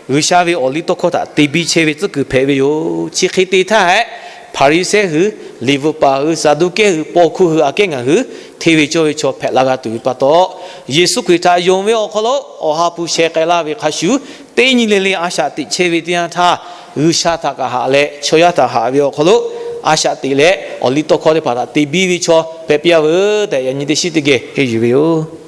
G'uiˬsha ve awˬ liˇ tawˇ hkawˇ htaꞈ te biˇ chehˇ ve tcuhˉ kuiˬ hpehꞈ ve yoˬ. Chi hk'e te htaˇ hehꞈ, Hpaˍriˍsehˇ hui, liꞈ bvuhꞈ paˍ hui, Saˍduˆkehˇ hui, paw hkuˇ hui aꞈ kehˉ ngaˬ hui hteˇ ve cawˇ ve chaw hpehꞈ la g'a tuˬ ve pa taw, Yeˍsuˆ Hkriꞈ htaꞈ yonˍ ve awˬ hk'aw lo awˬ ha hpu sheh k'ai laˇ ve hk'a shuˍ, teˇ nyi le le a shaꞈ teꞈ chehˇ ve teˇ yanˇ htaˇ, G'uiˬsha htaꞈ kaꞈ haꞈ leh chaw yaˇ htaꞈ haꞈ ve awˬ hk'aw lo a shaꞈ teꞈ leh awˬ liˇ tawˇ hkawˇ teˇ hpaˍ htaꞈ te biˇ ve chaw hpehꞈ piˇ a veuˬ tehꞈ, yaꞈ nyi teˇ shiˉ teˇ geh henˇ yuˬ ve yoˬ.